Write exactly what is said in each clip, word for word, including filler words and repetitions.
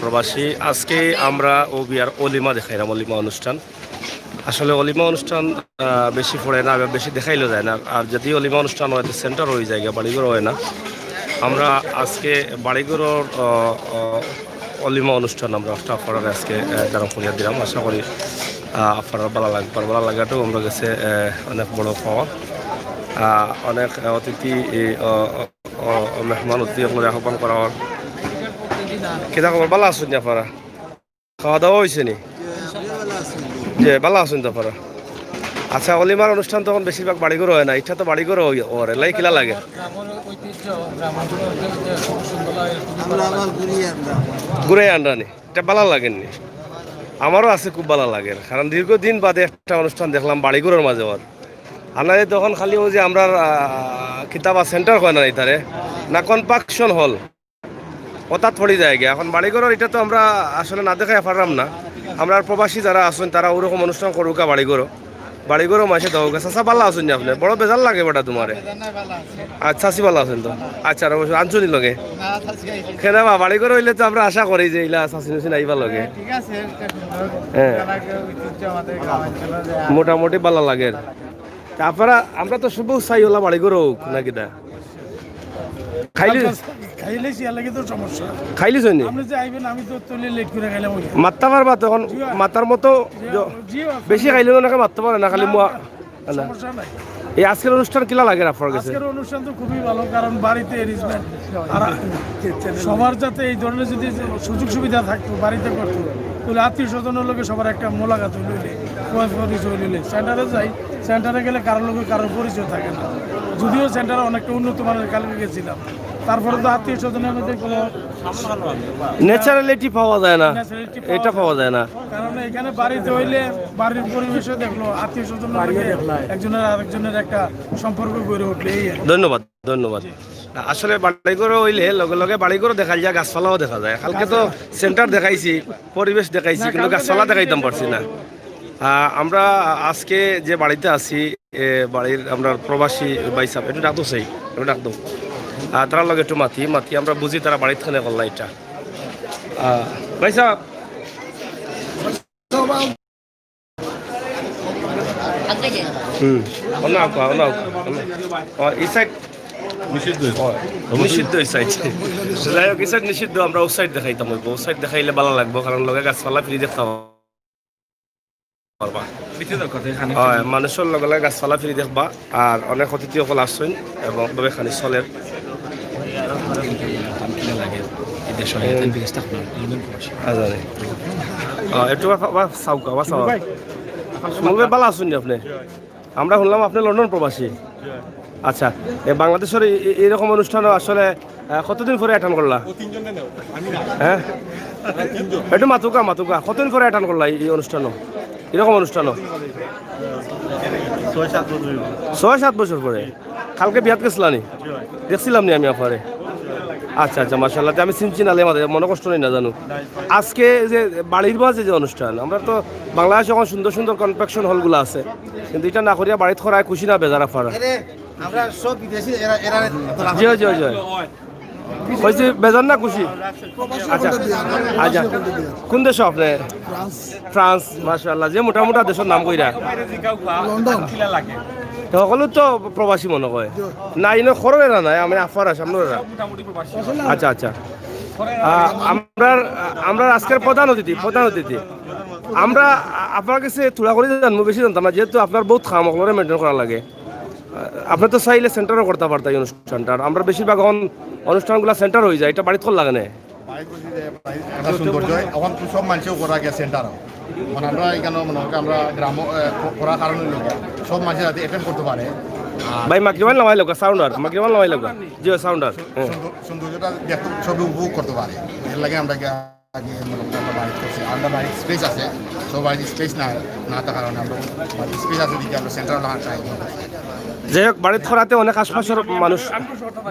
প্রবাসী। আজকে আমরা ও বিয়ার অলিমা দেখাইলাম, অলিমা অনুষ্ঠান। আসলে অলিমা অনুষ্ঠান আহ, বেশি পড়ে না, বেশি দেখাইলেও যায় না। আর যদি অলিমা অনুষ্ঠান হয়, তো সেন্টার হয়ে যায়, বাড়িঘর হয় না। আমরা আজকে বাড়িঘরর আহ, আহ, অলিমা অনুষ্ঠান আমরা একটা আপনারা আজকে আহ, দাঁড়া করিয়া দিলাম। আশা করি আহ, আপনারা ভালো লাগবে। আর ভালো লাগাটাও আমরা গেছে আহ, অনেক বড় পাওয়া। আহ, অনেক অতিথি এই, আহ, আহ, মেহমান অতিথি সকলরে আহ্বান করা হয়। কিতা খবর, ভালো আছেন নি আপনারা? খাওয়া দাওয়া হয়েছে নি? যে ভালো আছেন তো আপনারা? আচ্ছা, অলিমার অনুষ্ঠান তখন বেশিরভাগ বাড়িঘর হয় না, এটা তো বাড়িঘর হয়, ওর এলাই কিলা লাগে? গ্রামের ঐতিহ্য, গ্রামাঞ্চল হইতে হইতে খুব সুন্দর লাগে। আমরা আবার ঘুরি আমরা। ঘুরে আনরানি, এটা ভালো লাগেননি? আমারও আছে, খুব ভালো লাগে, কারণ দীর্ঘদিন বাদে একটা অনুষ্ঠান দেখলাম বাড়িঘরের মাঝে। ওর আর না তখন খালি ওই যে আমরা আহ, কিতাবা সেন্টার হয় না এটারে, না কনপাকশন হল, ওটাত পড়ি যায় গিয়া। এখন বাড়িঘরর এটা তো আমরা আসলে না দেখাই পারলাম না। আমরা প্রবাসী যারা আছেন, তারা ওরকম অনুষ্ঠান করুকা বাড়িঘরও, বাড়িঘরও মাসে দেওয়া। চাচা, ভালো আছেন নি আপনি? বড় বেজার লাগে বেটা তোমারে। আচ্ছা, চাচি ভালো আছেন তো? আচ্ছা, আর অবশ্য আনছুনি লগে। কেন বা, বাড়িঘর হইলে তো আমরা আশা করি যে ইলা চাচি নুচি নাইবা লগে। ঠিক আছে, একটা সুন্দর হ্যাঁ। মোটামুটি ভালো লাগে। তা আপনারা, আমরা তো শুভ চাই ওলা বাড়িঘর হোক, নাকি দা? খাইলি? খাইলে শিয়ার লাগে তো সমস্যা। খাইলি চইনি? আপনি যে আইবেন, আমি তো তৈলে লেট করে গেলাম ওই। মাততা পারবা তখন? জি, হয়। মাতার মতো জি, জ-, জি, হয়। বেশি খাইলে তো নাকি মাততা পারে না, খালি না, মুয়া-, না, না। সমস্যা নাই। এই আজকের অনুষ্ঠান কিলা লাগে আপনার কাছে? আজকের অনুষ্ঠান তো খুবই ভালো, কারণ বাড়িতে অ্যারেঞ্জমেন্ট। আর সবার যাতে এই ধরনের যদি সুযোগ সুবিধা থাকতো, বাড়িতে করতো, তাহলে আত্মীয় স্বজনের লগে সবার একটা মোলাকাত হইলে, পরিচয় হইলে, সেন্টারে যাই, সেন্টারে গেলে কারোর লগে কারোর পরিচয় থাকে না। যদিও সেন্টারে অনেকটা উন্নত মানের কালকে গেছিলাম, তারপরে তো আত্মীয় স্বজনের মধ্যে কোনো ন্যাচারালিটি পাওয়া যায় না, ন্যাচারালিটি পাওয়া এটা যায় পাওয়া না। যায় না। কারণ এখানে বাড়িতে হইলে বাড়ির পরিবেশও দেখলো, আত্মীয় স্বজন, একজনের আরেকজনের একটা সম্পর্ক গড়ে উঠলে এই আর কি। ধন্যবাদ, ধন্যবাদ। আসলে বাড়িঘর হইলে লগে লগে বাড়িঘর দেখা যায়, গাছপালাও দেখা যায়। কালকে তো সেন্টার দেখাইছি, পরিবেশ দেখাইছি, কিন্তু গাছপালা দেখাইতাম পারছি না। আহ, আমরা আজকে যে বাড়িতে আছি, এ, বাড়ির আমরা প্রবাসী ভাই সাহেব, একটু ডাক দো সেই, একটু ডাক দো। আহ, তারা লগে একটু মাতি, মাতি আমরা বুঝি তারা বাড়িত খানে করলা এটা। আহ, ভাই সাহেব। হুম। অন্য আউকা, অন্য আউকা, অন্য। ও, এই সাইড। নিষিদ্ধ। ও, নিষিদ্ধ এই সাইড। যাই হোক, এই সাইড নিষিদ্ধ, আমরা ও সাইড দেখাইতাম হইব। ও সাইড দেখাইলে ভালো লাগবো, কারণ লগে গাছপালা ফিরি দেখতাম পারবা। হয়, মানুষের লগে লগে গাছপালা ফিরি দেখবা, আর অনেক অতিথি সকল আসছেন এবং তবে খানি চলের। আচ্ছা, রে। আহ, একটু বা-, বা-, চাউকা, বা চাওয়া। সুমন ভাই, ভালো আছেন নি আপনি? আমরা শুনলাম আপনি লন্ডন প্রবাসী। আচ্ছা, এ বাংলাদেশের এই, এই, এইরকম অনুষ্ঠান আসলে, আহ, কতদিন পরে অ্যাটেন্ড করলা? হ্যাঁ? একটু মাতুকা, মাতুকা। কতদিন পরে অ্যাটেন্ড করলা এই, এই অনুষ্ঠান? এরকম অনুষ্ঠান? ছয় সাত বছর পরে। কালকে বিয়াত গেছিলা নি? দেখছিলাম নি আমি আপনারে। আচ্ছা, আচ্ছা, মাশাআল্লাহ। তে আমি চিনছি না, লে মাঝে মনে কষ্ট নেই না জানো। আজকে যে বাড়ির মাঝে যে অনুষ্ঠান, আমরা তো বাংলাদেশে এখন সুন্দর সুন্দর কনভেনশন হলগুলো আছে, কিন্তু এটা না করিয়া বাড়িত করায় খুশি না বেজার আপনারা? আরে, আমরা সব বিদেশি, এরা, এরা জি, জি, জি। কইছি বেজার না খুশি? আচ্ছা, আচ্ছা। কোন দেশ আপনি? ফ্রান্স। ফ্রান্স, মাশাআল্লাহ। যে মোটা মোটা দেশের নাম কইরা। লন্ডন। তো সকলে তো প্রবাসী মনে হয়। না, ইনো খরবেরা নাই, আমি আফারা সামনেরা। আচ্ছা, আচ্ছা। আহ, আমরার, আমরার আজকের প্রধান অতিথি, প্রধান অতিথি। আমরা আ-, আপনার কাছে থুড়া করে জানবো, বেশি জানতাম না, যেহেতু আপনার বহুত কাম অকলরে মেইনটেইন করা লাগে। আহ, আপনি তো চাইলে সেন্টারও করতে পারতা এই অনুষ্ঠানটা। আর আমরা বেশিরভাগ এখন অনুষ্ঠানগুলো সেন্টার হয়ে যায়, এটা বাড়িত করা লাগে না। বাড়িত করছি যে বাড়িত একটা সৌন্দর্য, এখন তো সব মানুষেও করা গেছে সেন্টারও। মানে আমরা এখানে মনে হয় আমরা গ্রাম, আহ, ক-, করার কারণে লোক সব মানুষ যাতে অ্যাটেন্ড করতে পারে। আর ভাই, মাইক্রোফোন লাগাই লোক, সাউন্ডার, মাইক্রোফোন লাগাই লোক। জি, সাউন্ডার। হ্যাঁ। সৌন্দর-, সৌন্দর্যটা দেখতে সবই উপভোগ করতে পারে। এর লাগে আমরা আগে মনে হয় আমরা বাড়িত করছি। আমরা বাড়িত স্পেস আছে, সব বাড়িত স্পেস না, না থাকার কারণে আমরা বাড়িত স্পেস আছে দেখি আমরা সেন্টারও লাগানোর ট্রাই করছি। যাই হোক, বাড়িত করাতে অনেক আশপাশর মানুষ।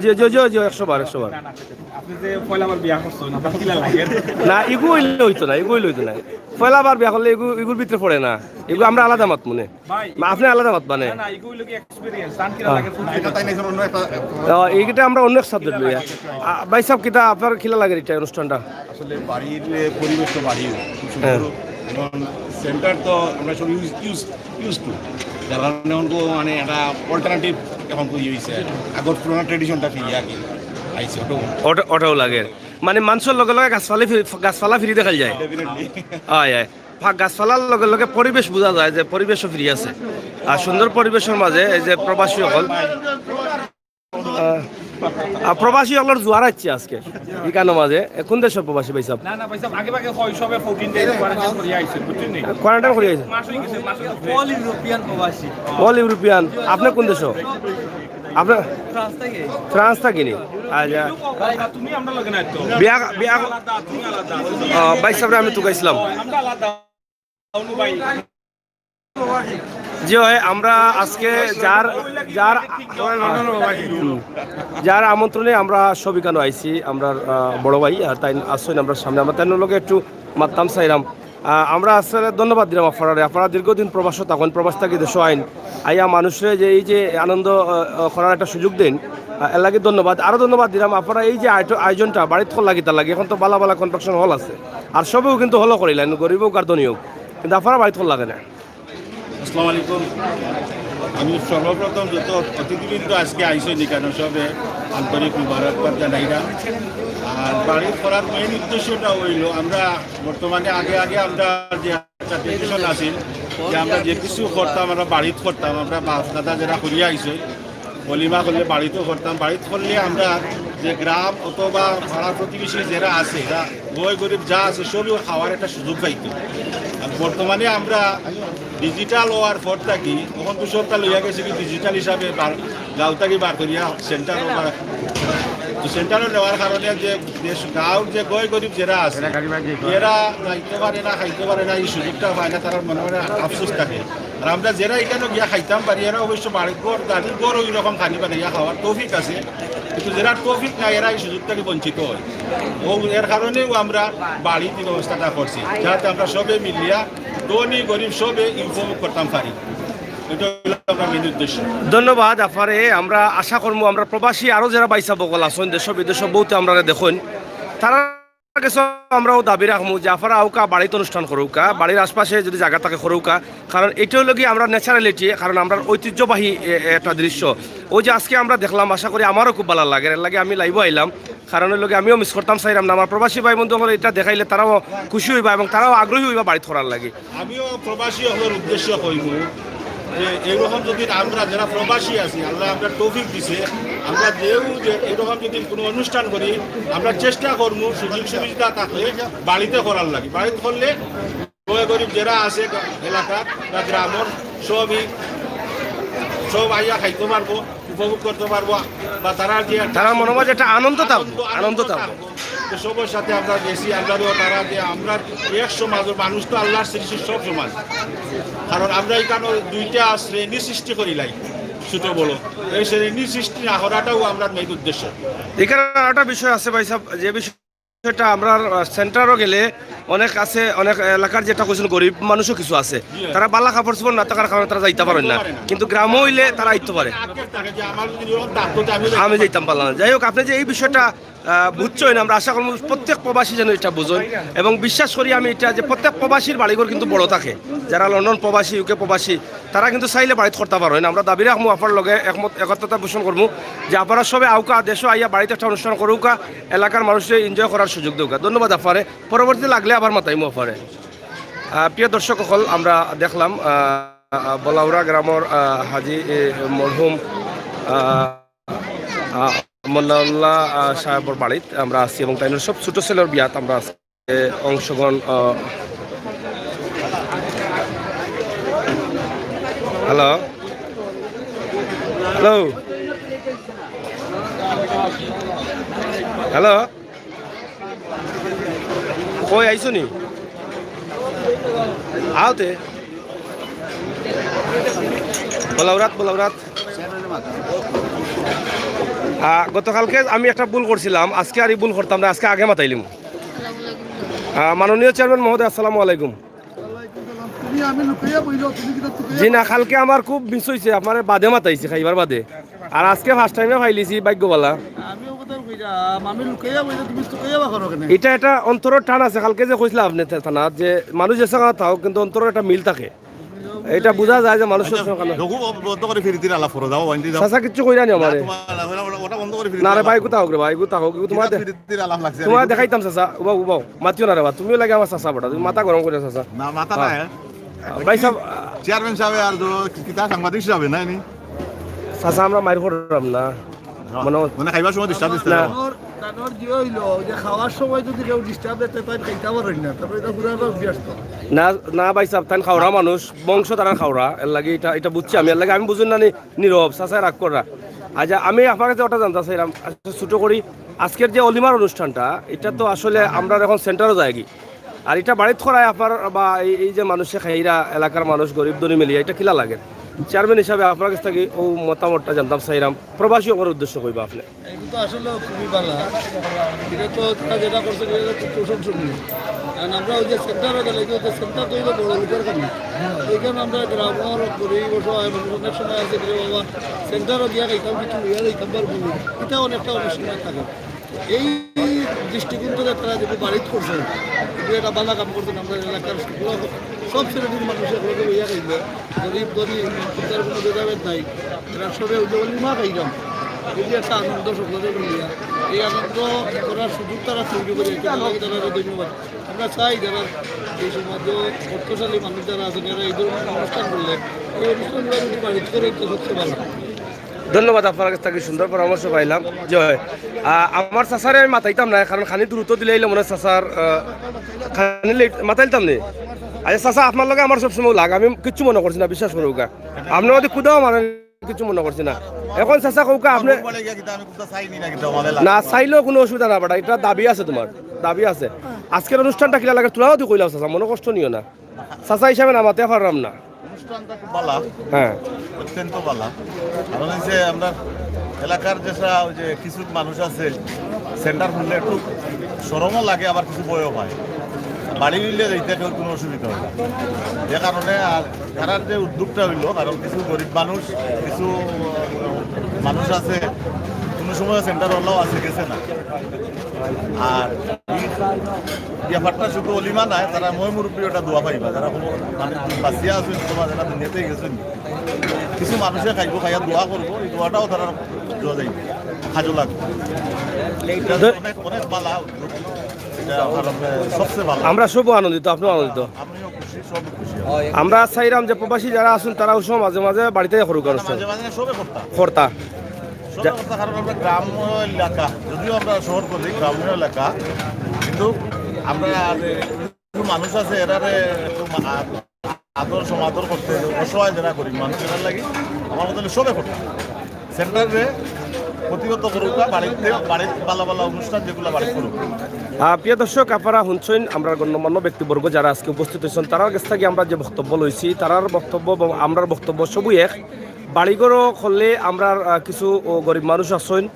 জি, জি, জি, জি, একশো বার, একশো বার। আপনি যে পয়লাবার বিয়া করছেন, আপনার কিলা লাগে? না, ইগু অইলে অইতো না, ইগু অইলে অইতো না। পয়লাবার বিয়া করলে ইগু, ইগুর ভিতরে পড়ে না। ইগু আমরা আলাদা মাত মনে। ভাই, আপনি আলাদা মাত মানে। না, না, ইগু অইলো কি experience, তান কিলা লাগে? না, এটা তাই না, অন্য একটা। ও, এইটা আমরা অন্য এক subject লইয়া। আ, ভাই সাহেব, কিতা আপনার কিলা লাগে এটা অনুষ্ঠানটা? আসলে বাড়ির, এ, পরিবেশ তো বাড়ির খুব সুন্দর। হ্যাঁ। এবং সেন্টার তো আমরা সব ইউজ, ইউজ, ইউজ টু, যার কারণে অনকু মানে একটা অল্টারনেটিভ এখন তৈরি হয়েছে। আগর পুরোনো ট্রেডিশনটা ফিরিয়া আর কি আইছে, ওটাও। ওটা, ওটাও লাগে। মানে, মানুষর লগে লগে গাছপালা ফিরি, গাছপালা ফিরি দেখাল যায়। ডেফিনেটলি। হয়, হয়। ফা-, গাছপালার লগে লগে পরিবেশ বোঝা যায় যে পরিবেশও ফিরি আছে। আর সুন্দর পরিবেশর মাঝে এই যে প্রবাসী অকল, আহ, আহ, প্রবাসী অকলর জোয়ার আইছে আজকে ইকানো মাঝে। এ, কোন দেশর প্রবাসী ভাই সাহেব? না, না, ভাই সাহেব, আগে ভাগে হয় সবে ফোরটিন ডেজ কোয়ারেন্টাইন করিয়া আইছে, বুঝছেন নি? কোয়ারেন্টাইন করিয়া আইছে? মাস হয়ে গেছে, মাস হয়ে গেছে। অল ইউরোপিয়ান প্রবাসী। All European. আপনি কোন দেশ? আপনার ফ্রান্স থেকে। ফ্রান্স থেকে নি? আচ্ছা। তুমি আমরা লগে নাই তো। বিয়া, বিয়া, আলাদা, তুমি আলাদা। আহ, ভাই সাহেবরে আমি তুকাইছিলাম। আমরা আলাদা। অনু ভাই। জি হয়, আমরা আজকে যার, যার, হুম, যার আমন্ত্রণে আমরা সব ইকানো আইছি। আমরা, আহ, বড় ভাই আর তাইন আছইন আমরার সামনে, আমরা তাইনর লগে একটু মাততাম চাইরাম। আহ, আমরা আসলে ধন্যবাদ দিরাম আপনারারে। আপনারা দীর্ঘদিন প্রবাসো থাকইন, প্রবাস থাকি দেশো আইন, আইয়া মানুষরে যে এই যে আনন্দ, আহ, আহ, করার একটা সুযোগ দেইন, আহ, এর লাগি ধন্যবাদ। আরো ধন্যবাদ দিরাম আপনারা এই যে আয়োজ-, আয়োজনটা বাড়িত করলা কিতার লাগি, এখন তো বালা বালা কনভেনশন হল আছে, আর সবেউ কিন্তু হলও করিলাইন, গরিব হোক আর ধনী হোক, কিন্তু আপনারা বাড়িত করলা কেনে? আসসালামু আলাইকুম। আমি সর্বপ্রথম যত অতিথিবৃন্দ আজকে আইছইন ইকানো সবে আন্তরিক মুবারকবাদ জানাইরাম। আর বাড়িত করার মেইন উদ্দেশ্যটা অইলো, আমরা বর্তমানে, আগে আগে আমরা যে একটা ট্রেডিশন আছিল যে আমরা যে কিছু করতাম, আমরা বাড়িত করতাম, আমরা বাপ দাদা যেরা করিয়া আইছইন, অলিমা করলে বাড়িতও করতাম। বাড়িত করলে আমরা যে গ্রাম অথবা পাড়া প্রতিবেশী যেরা আছে, এরা গয় গরিব যা আছে, সবই খাওয়ার একটা সুযোগ পাইতো। আর বর্তমানে আমরা ডিজিটাল হওয়ার পর থাকি, তখন তো সবটা লইয়া গেছে কি ডিজিটাল হিসাবে বার, গাঁও থাকি বার করিয়া সেন্টারও বার, তো সেন্টারও নেওয়ার কারণে যে দেশ, গাঁওর যে গয় গরিব যেরা আছে, এরা যাইতে পারে না, খাইতে পারে না, এই সুযোগটা পায় না, তারার মনে মনে আফসোস থাকে। আর আমরা যেরা ইকানো গিয়া খাইতাম পারি, এরা অবশ্য বাড়ি ঘর, গাড়ি ঘর ওই রকম খানি বানাইয়া খাওয়ার তৌফিক আছে, কিন্তু যেরা তৌফিক নাই, এরা এই সুযোগ থাকি বঞ্চিত হয়। ও, এর কারণেও আমরা বাড়িত ব্যবস্থাটা করছি, যাতে আমরা সবে মিলিয়া ধনী গরিব সবে উপভোগ করতাম পারি। এটা হইলো আমরা মেইন উদ্দেশ্য। ধন্যবাদ আফারে। আমরা আশা করমু আমরা প্রবাসী আরো যেরা ভাইসাব অকল আছইন দেশো বিদেশো, বউতে আমরারে দেখইন, তারা গেছে আমরাও দাবি রাখমু যে আফারা আউক্কা বাড়িত অনুষ্ঠান করউক্কা, বাড়ির আশপাশে যদি জাগা থাকে করউক্কা, কারণ এটা হইলো কি আমরা ন্যাচারালিটি, কারণ আমরা ঐতিহ্যবাহী এ-, এ-, একটা দৃশ্য। ওই যে আজকে আমরা দেখলাম, আশা করি আমারও খুব ভালা লাগে, এর লাগি আমি লাইভও আইলাম, কারণ হইলো কি আমিও মিস করতাম চাইরাম না। আমার প্রবাসী ভাই বন্ধু অকল এটা দেখাইলে তারাও খুশি হইবা এবং তারাও আগ্রহী হইবা বাড়িত করার লাগি। আমিও প্রবাসী অকলর উদ্দেশ্যে কইমু যে এইরকম যদি আমরা যেরা প্রবাসী আছি, আল্লায় আমরারে তৌফিক দিছে, আমরা যেউ যে এইরকম যদি কোনো অনুষ্ঠান করি, আমরা চেষ্টা করমু সুযোগ সুবিধা থাকলে বাড়িত করার লাগি। বাড়িত করলে গয় গরিব যেরা আছে এলাকার বা গ্রামর সবই, সব আইয়া খাইতে পারবো, উপভোগ করতে পারবো, বা তারা যে একটা তারার মনের মাঝে একটা আনন্দ থাকবো, আনন্দ, আনন্দ আনন্দ থাকবো। থাকবো। তো সবার সাথে আমরা গেছি, আমরারও তারা যে আমরা এক সমাজর মানুষ তো আল্লাহর সৃষ্টি সব সমান, কারণ আমরা ইকানো দুইটা শ্রেণী সৃষ্টি করিলাই, ছোট বড়, এই শ্রেণী সৃষ্টি না করাটাও আমরার মেইন উদ্দেশ্য। এখানে আরেকটা বিষয় আছে ভাইসাব, যে বিষয়টা আমরা, আহ, সেন্টারও গেলে অনেক আছে, অনেক এলাকার যেটা কইছেন গরিব মানুষও কিছু আছে, তারা ভালা কাপড় চোপড় না থাকার কারণে তারা যাইতা পারেন না, যাইতা পারে না। কিন্তু গ্রামও অইলে তারা আইতে পারে। আগে থাকে যে আমার যদি এরকম থাকতো যে আমি আমি যাইতাম পারলাম না। যাই হোক, আপনি যে এই বিষয়টা আহ, বুঝছইন, আমরা আশা করমু প্রত্যেক প্রবাসী যেন এটা বুঝইন, এবং বিশ্বাস করি আমি এটা যে প্রত্যেক প্রবাসীর বাড়িঘর কিন্তু বড় থাকে। যারা লন্ডন প্রবাসী, ইউকে প্রবাসী, তারা কিন্তু চাইলে বাড়িত করতা পারইন। আমরা দাবি রাখমু, আফার লগে একমত, একত্রতা পোষণ করমু যে আফারা সবে আউক্কা, দেশো আইয়া বাড়িত একটা অনুষ্ঠান করউক্কা, এলাকার মানুষরে এনজয় করার সুযোগ দেউক্কা। ধন্যবাদ আফারে, পরবর্তীতে লাগলে আবার মাতাইমু আফারে। আহ, প্রিয় দর্শক অকল, আমরা দেখলাম, আহ, আহ, বলাউরা গ্রামর, আহ, হাজি, এ, মরহুম, আহ, আহ, মন্নাউল্লাহ, আহ, সাহেবর বাড়িত আমরা আছি এবং তাইনর সব ছোট ছেলের বিয়াত আমরা আছি। এ, অংশগ্রহণ, আহ, হ্যালো? হ্যালো? হ্যালো? কই আইছো নি? আওতে। বলাউরাত, বলাউরাত। আহ, গতকালকে আমি একটা ভুল করছিলাম, আজকে আর এই ভুল করতাম না, আজকে আগে মাতাইলিমু। আহ, মাননীয় চেয়ারম্যান মহোদয়, আসসালামু আলাইকুম। ওয়ালাইকুম সালাম। তুমি আমি লুকাইয়া বইলো, তুমি কিতা লুকাইয়া জি না, কালকে আমার খুব মিস অইছে, আপনারে বাদে মাতাইছি, খাইবার বাদে। আর আজকে ফার্স্ট টাইমে পাইলিছি, ভাগ্য ভালা। আমি ও কথা কইলাম, আমি লুকাইয়া বইলো, তুমি লুকাইয়া বা করো কেনে? এটা একটা অন্তরর টান আছে, কালকে যে কইছিলা আপনে থা-, থানাত যে মানুষ যে জাগা থাকউক, কিন্তু অন্তরর একটা মিল থাকে। এটা বুঝা যায় যে মানুষ আচ্ছা, সবসময় কান্না। রঘু, ব-, বন্ধ করে ফিরিতির আলাপ করো, যাও, ওয়াইন্ডি যাও। চাচা কিচ্ছু কইরা নি না, আমারে। তোমার, ওটা, ওটা বন্ধ করে ফিরিতির না রে আলাপ ভাই, করো। কোথাও রে ভাই, কোথাও, কোথাও তোমার কিতা দে-, ফিরিতির আলাপ লাগছে? তোমার দেখাইতাম চাচা, উবাও, উবাও, মাতিও না রে বা, তুমিও লাগে আমার চাচা বেটা, তুমি মাথা গরম করে চাচা। না, মাথা হ্যাঁ। নাই। ভাই সাহেব, চেয়ারম্যান সাহেব আর তো কিতা সাংবাদিক সাহেব নাই নি? চাচা, আমরা মাইর করলাম না। না, মনে হয় মানে খাইবার সময় ডিস্টার্ব দিতে না। হবে। তানোর, তানোর যে হইলো যে খাওয়ার সময় যদি কেউ ডিস্টার্ব দিতে পারে, খাইতে পারেন না। তারপরে এটা পুরানো অভ্যাস তো। না, না ভাই সাহেব, তান খাওরা মানুষ, বংশ তারার খাওরা, এর লাগি এটা, এটা বুঝছি আমি, এর লাগি আমি বুঝুন না নি, নীরব, চাচায় রাগ করা। আচ্ছা, আমি আপনার কাছে ওটা জানতে চাইলাম, আচ্ছা, ছোট করি, আজকের যে অলিমার অনুষ্ঠানটা, এটা তো আসলে আমরা এখন সেন্টারও যাই কি? আর এটা বাড়িত করায় আপনার বা এই, এই যে মানুষে খাইরা, এলাকার মানুষ গরিব ধনী মিলিয়া, এটা কিলা লাগে? চেয়ারম্যান হিসাবে আপনার কাছ থেকে ও মতামতটা জানতাম চাইলাম, প্রবাসী ওর উদ্দেশ্য কইবা আপনি। এটা তো আসলে খুবই ভালো। এটা তো তারা যেটা করছে, এটা তো খুব প্রশংসনীয়। কারণ আমরা ওই যে সেন্টারে গেলে কি, ওই যে সেন্টার তো হইলো বড় লোকের কাম। এইখানে আমরা গ্রামের গরিব অসহায় মানুষ অনেক সময় আছে, "কিরে বাবা, সেন্টারও গিয়া খাইতাম, কিছু লইয়া যাইতাম পারবো না।" এটা অনেকটা অনেক সময় থাকে। এই দৃষ্টিকোণ থেকে তারা যদি বাড়িত করছেন, এটা একটা ভালো কাম করছেন। আমরা এলাকার সব, সব শ্রেণীর মানুষ একলগে লইয়া খাইলে, গরিব ধনী, তার কোনো ভেদাভেদ নাই। এরা সবে ওই যে অলিমা খাইলাম, এই যে একটা আনন্দ সকলে মিলিয়া, এই আনন্দ করার সুযোগ তারা তৈরি করে, এটা তারা ধন্যবাদ। আমরা চাই যারা এই সমাজে অর্থশালী মানুষ যারা আছেন, এরা এই ধরনের অনুষ্ঠান করলে, এই অনুষ্ঠানগুলো যদি বাড়িতে করে, এটা সবচেয়ে ভালো। ধন্যবাদ, আপনার কাছ থেকে সুন্দর পরামর্শ পাইলাম। জি অয়। আহ, আমার চাচারে আমি মাতাইতাম না, কারণ খানি দ্রুত দিলে অইলে মনে হয় চাচার, আহ, খানি লেট মাতাইতাম নি। আচ্ছা চাচা, আপনার লগে আমার সবসময় লাগ, আমি কিচ্ছু মনে করছি না, বিশ্বাস করুকা। আপনি যদি কুদাও মানে কিচ্ছু মনে করছি না। এখন চাচা কউকা আপনি বলে গিয়া কিতা আমি কুদা চাইনি না কিতা, আমাদের না লাগে। চাইলেও কোনো অসুবিধা না, বেটা, এটা দাবি আছে তোমার, দাবি আছে। আজকের অনুষ্ঠানটা কিলা লাগে তোরাও তুই কইলাও চাচা, মনে কষ্ট নিও না। চাচা হিসাবে না মাতে পারলাম না। অনুষ্ঠানটা খুব ভালা। হ্যাঁ। অত্যন্ত ভালা। কারণ হচ্ছে আমরা এলাকার যেসা ওই যে কিছু মানুষ আছে, সেন্টার খুললে একটু শরমও লাগে, আবার কিছু ভয়ও পায়। বাড়ি মিললে যাইতে কেউ কোনো অসুবিধা হয় না। যে কারণে আর তারার যে উদ্যোগটা হইলো, কারণ কিছু গরিব মানুষ, কিছু, আহ, মানুষ আছে, কোনো সময় সেন্টার হলেও আছে, গেছে না। আর এই ব্যাপারটা শুধু অলিমা নাই, তারা ময় মুরব্বী ওটা দোয়া পাইবা, যারা কোনো মানে বাঁচিয়া আছেন, তোমার যারা দুনিয়াতেই গেছেন, কিছু মানুষে খাইবো, খাইয়া দোয়া করবো, এই দোয়াটাও তারা দোয়া যাইবে, কাজও লাগবে। এটা অনেক, অনেক ভালা উদ্যোগ। এটা আমার, মানে, সবচেয়ে ভালো। আমরা সব আনন্দিত, আপনিও আনন্দিত। আমিও খুশি, সব খুশি। আমরা চাইলাম যে প্রবাসী যারা আছেন, তারা ওই সময় মাঝে মাঝে বাড়িতে করুক অনুষ্ঠান। মাঝে মাঝে সবে করতাম। করতা। সবে করতাম, কারণ আমরা গ্রাম্য এলাকা, যদিও আমরা শহর বলি, গ্রাম্য এলাকা, কিন্তু আমরা আর কিছু মানুষ আছে, এরারে একটু মা-, আদর সমাদর করতে, অসহায় যারা গরিব মানুষ, এরার লাগি আমার মতন সবে করতাম। সেন্টারে প্রতিহত করুক, বাড়িতে, বাড়ির ভালা ভালা অনুষ্ঠান যেগুলো বাড়িতে করুক। আহ, প্রিয় দর্শক, আপনারা শুনছেন, আমরা গণ্যমান্য ব্যক্তিবর্গ যারা আজকে উপস্থিত হয়েছেন, তারার কাছ থেকে আমরা যে বক্তব্য লইছি, তারার বক্তব্য এবং আমরার বক্তব্য সবই এক। বাড়িঘরও করলে আমরার, আহ, কিছু, ও, গরিব মানুষ আছেন,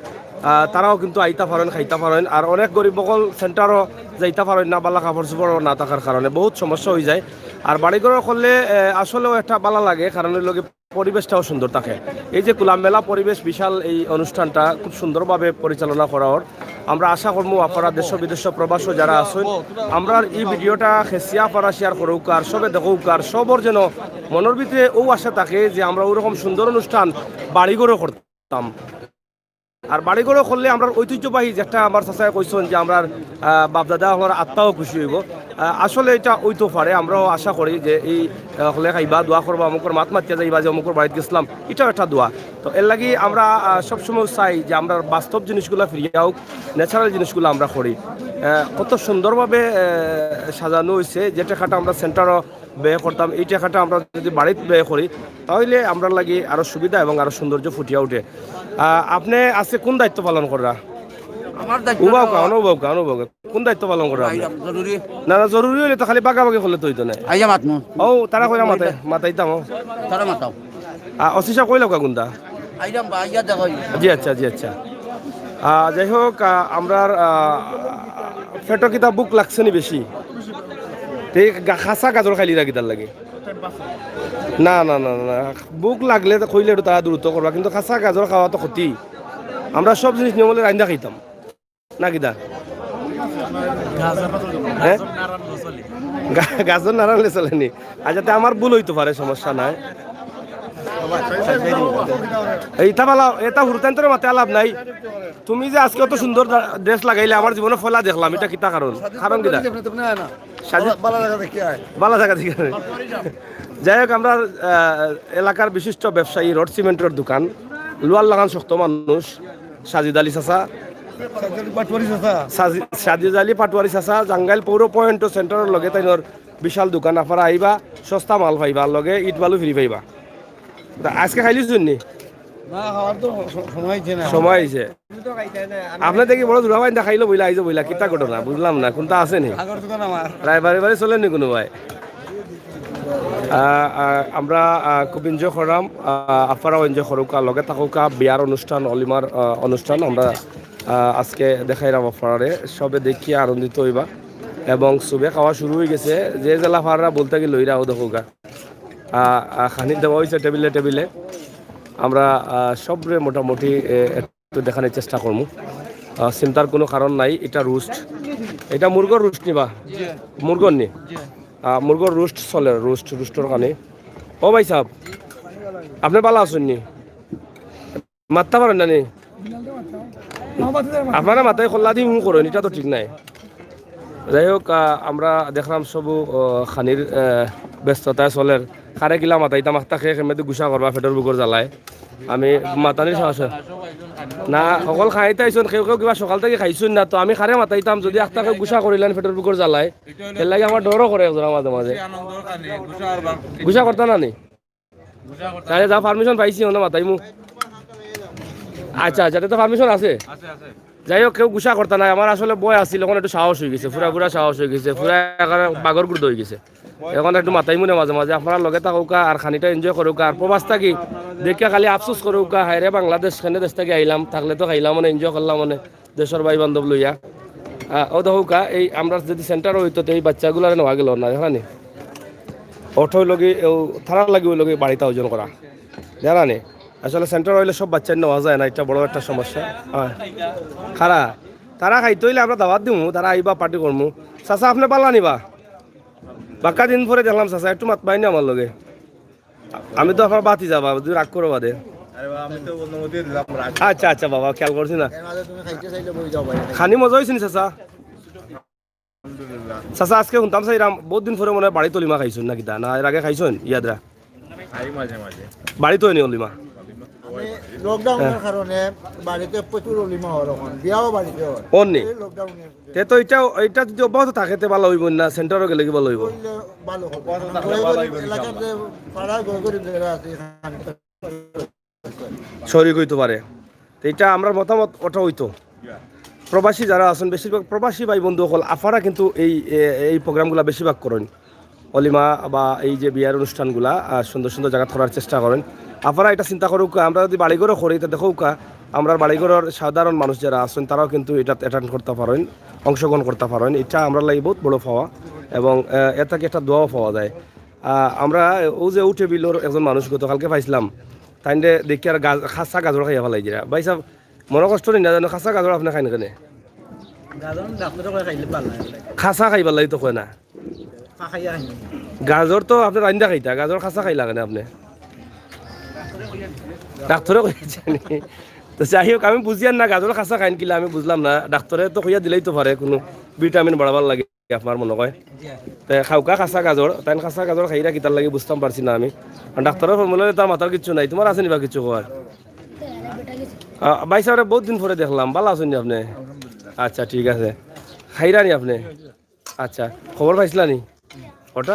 আহ, তারাও কিন্তু আইতা পারেন, খাইতা পারেন। আর অনেক গরিব অকল সেন্টারও যাইতা পারেন না, বালা কাপড় চোপড়ও না থাকার কারণে বহুত সমস্যা হয়ে যায়। আর বাড়িঘরও করলে, আহ, আসলেও একটা বালা লাগে, কারণ হইল কি পরিবেশটাও সুন্দর থাকে। এই যে খোলামেলা পরিবেশ, বিশাল এই অনুষ্ঠানটা খুব সুন্দরভাবে পরিচালনা করা ওর। আমরা আশা করবো আপনারা দেশ বিদেশ প্রবাসও যারা আছেন, আমরার এই ভিডিওটা খেসিয়া পারা শেয়ার করুক আর সবে দেখুক আর সবর যেন মনের ভিতরে ও আশা থাকে যে আমরা ওরকম সুন্দর অনুষ্ঠান বাড়িঘরও করতাম। আর বাড়িঘরও করলে আমরার ঐতিহ্যবাহী যেটা আমার চাচায় কইছেন যে আমরার, আহ, বাপদাদা আমার আত্মাও খুশি হইব। আহ, আসলে এটা হইতেও পারে, আমরাও আশা করি যে এই, আহ, হকলে খাইবা, দোয়া করবা, অমুকর মাত মাতিয়া যাইবা যে অমুকর বাড়িত গেছিলাম, এটাও একটা দোয়া। তো এর লাগি আমরা, আহ, সবসময় চাই যে আমরার বাস্তব জিনিসগুলা ফিরিয়া হোক, ন্যাচারাল জিনিসগুলা আমরা করি। আহ, কত সুন্দরভাবে, আহ, সাজানো হইছে, যে টেকাটা আমরা সেন্টারও ব্যয় করতাম, এই টেকাটা আমরা যদি বাড়িত ব্যয় করি, তাহলে আমরার লাগি আরো সুবিধা এবং আরো সৌন্দর্য ফুটিয়া উঠে। আহ, আপনি আজকে কোন দায়িত্ব পালন কররা? আমার দায়িত্ব উবাও তো কাউন, উবাও কাউন, উবাও কাউন। কোন দায়িত্ব পালন কররা আপনি? আইলাম, জরুরি। না, না, জরুরি হইলে তো খালি বাগাবাগি করলে তো হইতো না। আইয়া মাতমু। ও, তারা কইরা মাতে, মাতাইতাম, ও। তারা মাতাও। আহ, ওসি সাহেব কইলাও কা কোনটা? আইলাম বা আইয়া দেখা হইল। জি আচ্ছা, জি আচ্ছা। আহ, যাই হোক, আহ, আমরার, আহ, পেটো কিতা ভুক লাগছে নি বেশি? তে গা-, খাসা গাজর খাইলিরা কিতার লাগি? না, না, না, না, না। ভুক লাগলে তো কইলে একটু তারা দ্রুত করবা, কিন্তু খাসা গাজর খাওয়া তো ক্ষতি। আমরা সব জিনিস নিয়ম হলে রাইন্দা খাইতাম। না কিতা? গাজর, হ্যাঁ? গাজর না রানলে চলে। গা-, গাজর না রানলে চলেনি। আচ্ছা, তে আমার ভুল হইতে পারে, সমস্যা নাই। এইটা বালা, এটা হুরুতান্তরে মাতে আলাপ নাই। তুমি যে আজকে অত সুন্দর ড্রেস লাগাইলে, আমার জীবনে ফলা দেখলাম, এটা কিতা কারণ? কারণ কিতা? সাজি-, বালা জাগা দেখি আয়। বালা জাগা দেখি আয়। যাই হোক, আমরা, আহ, এলাকার বিশিষ্ট ব্যবসায়ী, রড সিমেন্টের দোকান, লোয়ার লাগান শক্ত মানুষ, সাজিদ আলী চাচা। সাজিদ আলী পাটোয়ারি চাচা। সাজি-, সাজিদ আলী পাটোয়ারি চাচা, জাঙ্গাইল পৌর পয়েন্ট সেন্টারের লগে তাইনর বিশাল দোকান, আপনারা আইবা, সস্তা মাল পাইবা, লগে ইট বালু ফ্রি পাইবা। তা আজকে খাইলিছইন নি? না, খাওয়ার তো স-, সময় হইছে না। সময় হইছে। আপনি দেখি বড় জোড়া বাইন্দা খাইলো বইলা, আইজো বইলা, কিতা ঘটনা? বুঝলাম না, কোনটা আছে নি? আগর দোকান আমার। রায় বাড়ি বাড়ি চলেন নি কোনো ভাই? আহ, আহ, আমরা, আহ, খুব এনজয় করলাম, আহ, আপনারাও এনজয় করুকা, লগে থাকুকা, বিয়ার অনুষ্ঠান, অলিমার, আহ, অনুষ্ঠান আমরা, আহ, আজকে দেখাইলাম আপনারারে, সবে দেখিয়া আনন্দিত হইবা। এবং সুবে খাওয়া শুরু হয়ে গেছে, যে জেলা ফাররা বলতে গেলে লইরাও দেখুকা। আহ, আহ, খানি দেওয়া হয়েছে টেবিলে টেবিলে। আমরা, আহ, সবরে মোটামুটি, এ, একটু দেখানোর চেষ্টা করমু। আহ, চিন্তার কোনো কারণ নাই। এটা রোস্ট, এটা মুরগর রোস্ট নিবা? মুরগর নি? আহ, মুরগর রোস্ট চলে, রোস্ট, রোস্টর কানে। ও ভাই সাহেব, আপনি ভালা আছইন নি? মাততা পারেন না নি? আপনারা মাথায় খোল্লা দিয়ে হুঁ করেন, এটা তো ঠিক নাই। যাই হোক, আহ, আমরা দেখলাম সবু, আহ, খানির, আহ, ব্যস্ততায় চলের। কারে কিলা মাতাইতাম, আখতা খেয়ে খেমে তো গুসা করবা, পেটর বুকর জ্বালায়। আমি মাতানির সাহস হয় না। সকল খাইতে আইসন, কেউ কেউ কিবা সকাল থেকে খাইছইন না, তো আমি কারে মাতাইতাম, যদি আখতা কেউ গুসা করিলেন পেটর বুকর জ্বালায়, এর লাগি আমার ডরও করে একজনের মাঝে মাঝে। গুসা করতা না নি? তাহলে যা পারমিশন পাইছি, ওনা মাতাইমু। আচ্ছা, আচ্ছা, এটা তো পারমিশন আছে। যাই হোক, কেউ গুসা করতা নাই, আমার আসলে ভয় আছিল, এখন একটু সাহস হয়ে গেছে, পুরা পুরা সাহস হয়ে গেছে, পুরা এখন বাগর গুর্দ হয়ে গেছে। এখন একটু মাতাইমু না মাঝে মাঝে, আপনারা লগে থাকুকা আর খানিটা এনজয় করুকা, আর প্রবাস থাকি দেখিয়া খালি আফসোস করুকা, হায় রে বাংলাদেশ, কেনে দেশ থাকি আইলাম, থাকলে তো খাইলাম মানে, এনজয় করলাম মানে, দেশর ভাই বান্ধব লইয়া। আহ, ও দেখুকা, এই আমরা যদি সেন্টার হইতো, তো এই বাচ্চাগুলারে নেওয়া গেল না, জানা নি? অটো হইল কি, ও, তারার লাগি হইল কি বাড়িতে আয়োজন করা, জানা নি? আসলে সেন্টার হইলে সব বাচ্চা নেওয়া যায় না, এটা বড় একটা সমস্যা। হ্যাঁ, খারা, তারা খাইতে হইলে আমরা দাওয়াত দিমু, তারা আইবা, পার্টি করমু। চাচা, আপনি পাল্লা নিবা? বাক্কা দিন পরে দেখলাম চাচা, একটু মাত বাইনি আমার লগে। আমি তো আপনার বাতি যাবা, যদি রাগ করো বাদে। আরে বাবা, আমি তো অনুমতি দিলাম, রাগ। আচ্ছা, আচ্ছা বাবা, খেয়াল করছি না। এর মাঝে তুমি খাইতে চাইলে বই যাও ভাই। খানি মজা হয়েছে নি চাচা? আলহামদুলিল্লাহ। চাচা, আজকে শুনতাম চাইরাম, বহুত দিন পরে মনে হয় বাড়িত অলিমা খাইছইন না কিতা? না, এর আগে খাইছইন ইয়াদরা? খাই মাঝে মাঝে। বাড়িত হয়নি অলিমা? আমি লকডাউনের হ্যাঁ। কারণে বাড়িতে প্রচুর অলিমা হয়, এখন বিয়াও বাড়িতে হয়। অন নি? এই লকডাউনের তে তো এটা, এটা যদি অব্যাহত থাকে, তে ভালো হইব না, সেন্টারও গেলে কি ভালো হইব? করলে ভালো হবে। অব্যাহত থাকলে ভালো হইব, এলাকার ইনশাআল্লাহ। যে পাড়ায় ঘর ঘরে যারা আছে, এখানে শরিক হইতে পারে। তো এটা আমরার মতামত ওটা হইতো। প্রবাসী যারা আছেন, বেশিরভাগ প্রবাসী ভাই বন্ধু সকল, আফারা কিন্তু এই, এ-, এই প্রোগ্রামগুলা বেশিরভাগ করেন। অলিমা বা এই যে বিয়ার অনুষ্ঠানগুলা, আহ, সুন্দর সুন্দর জায়গা করার চেষ্টা করেন। আফারা এটা চিন্তা করুক, আমরা যদি বাড়িঘরও করি, তা দেখুক, আমরা বাড়িঘরের সাধারণ মানুষ যারা আছেন, তারাও কিন্তু এটা অ্যাটেন্ড করতে পারেন, অংশগ্রহণ করতে পারেন। এটা আমরা লাগি বহুত বড় পাওয়া এবং, আহ, এর থেকে একটা দোয়াও পাওয়া যায়। আহ, আমরা ও যে ও টেবিলর একজন মানুষ গতকালকে পাইছিলাম, তাইনরে দেখি আর গাজ-, খাসা গাজর খাইয়া ফালাই দিরা। ভাই সাহেব, মনে কষ্ট নেই না জানো, খাসা গাজর আপনি খাইন কেনে? গাজর ডাক্তারে কয় খাইলে ভালা লাগে। খাসা খাইবার লাগি তো কয় না। খা খাইয়া খাইনি। গাজর তো আপনি রান্দা খাইতা, গাজর খাসা খাইলা কেনে আপনি? ডাক্তারে কইছে নি? তো যাই হোক, আমি বুঝিয়ার না, গাজর খাসা খাইন কিলা আমি বুঝলাম না। ডাক্তারে তো কইয়া দিলেই তো পারে কোনো ভিটামিন বাড়াবার লাগে। আপনার মনে হয়। জি। তে খাউকা খাসা গাজর, তাইন খাসা গাজর খাইরা কিতার লাগি বুঝতাম পারছি না আমি। আর ডাক্তারের ফর্মুলা তার মাথার কিচ্ছু নাই, তোমার আছে নিবা কিচ্ছু কয়? আহ, ভাই সাহেব, বহুত দিন পরে দেখলাম, ভালা আছেন নি আপনি? আচ্ছা, ঠিক আছে। খাইরা নি আপনি? আচ্ছা, খবর পাইছিলা নি? ওটা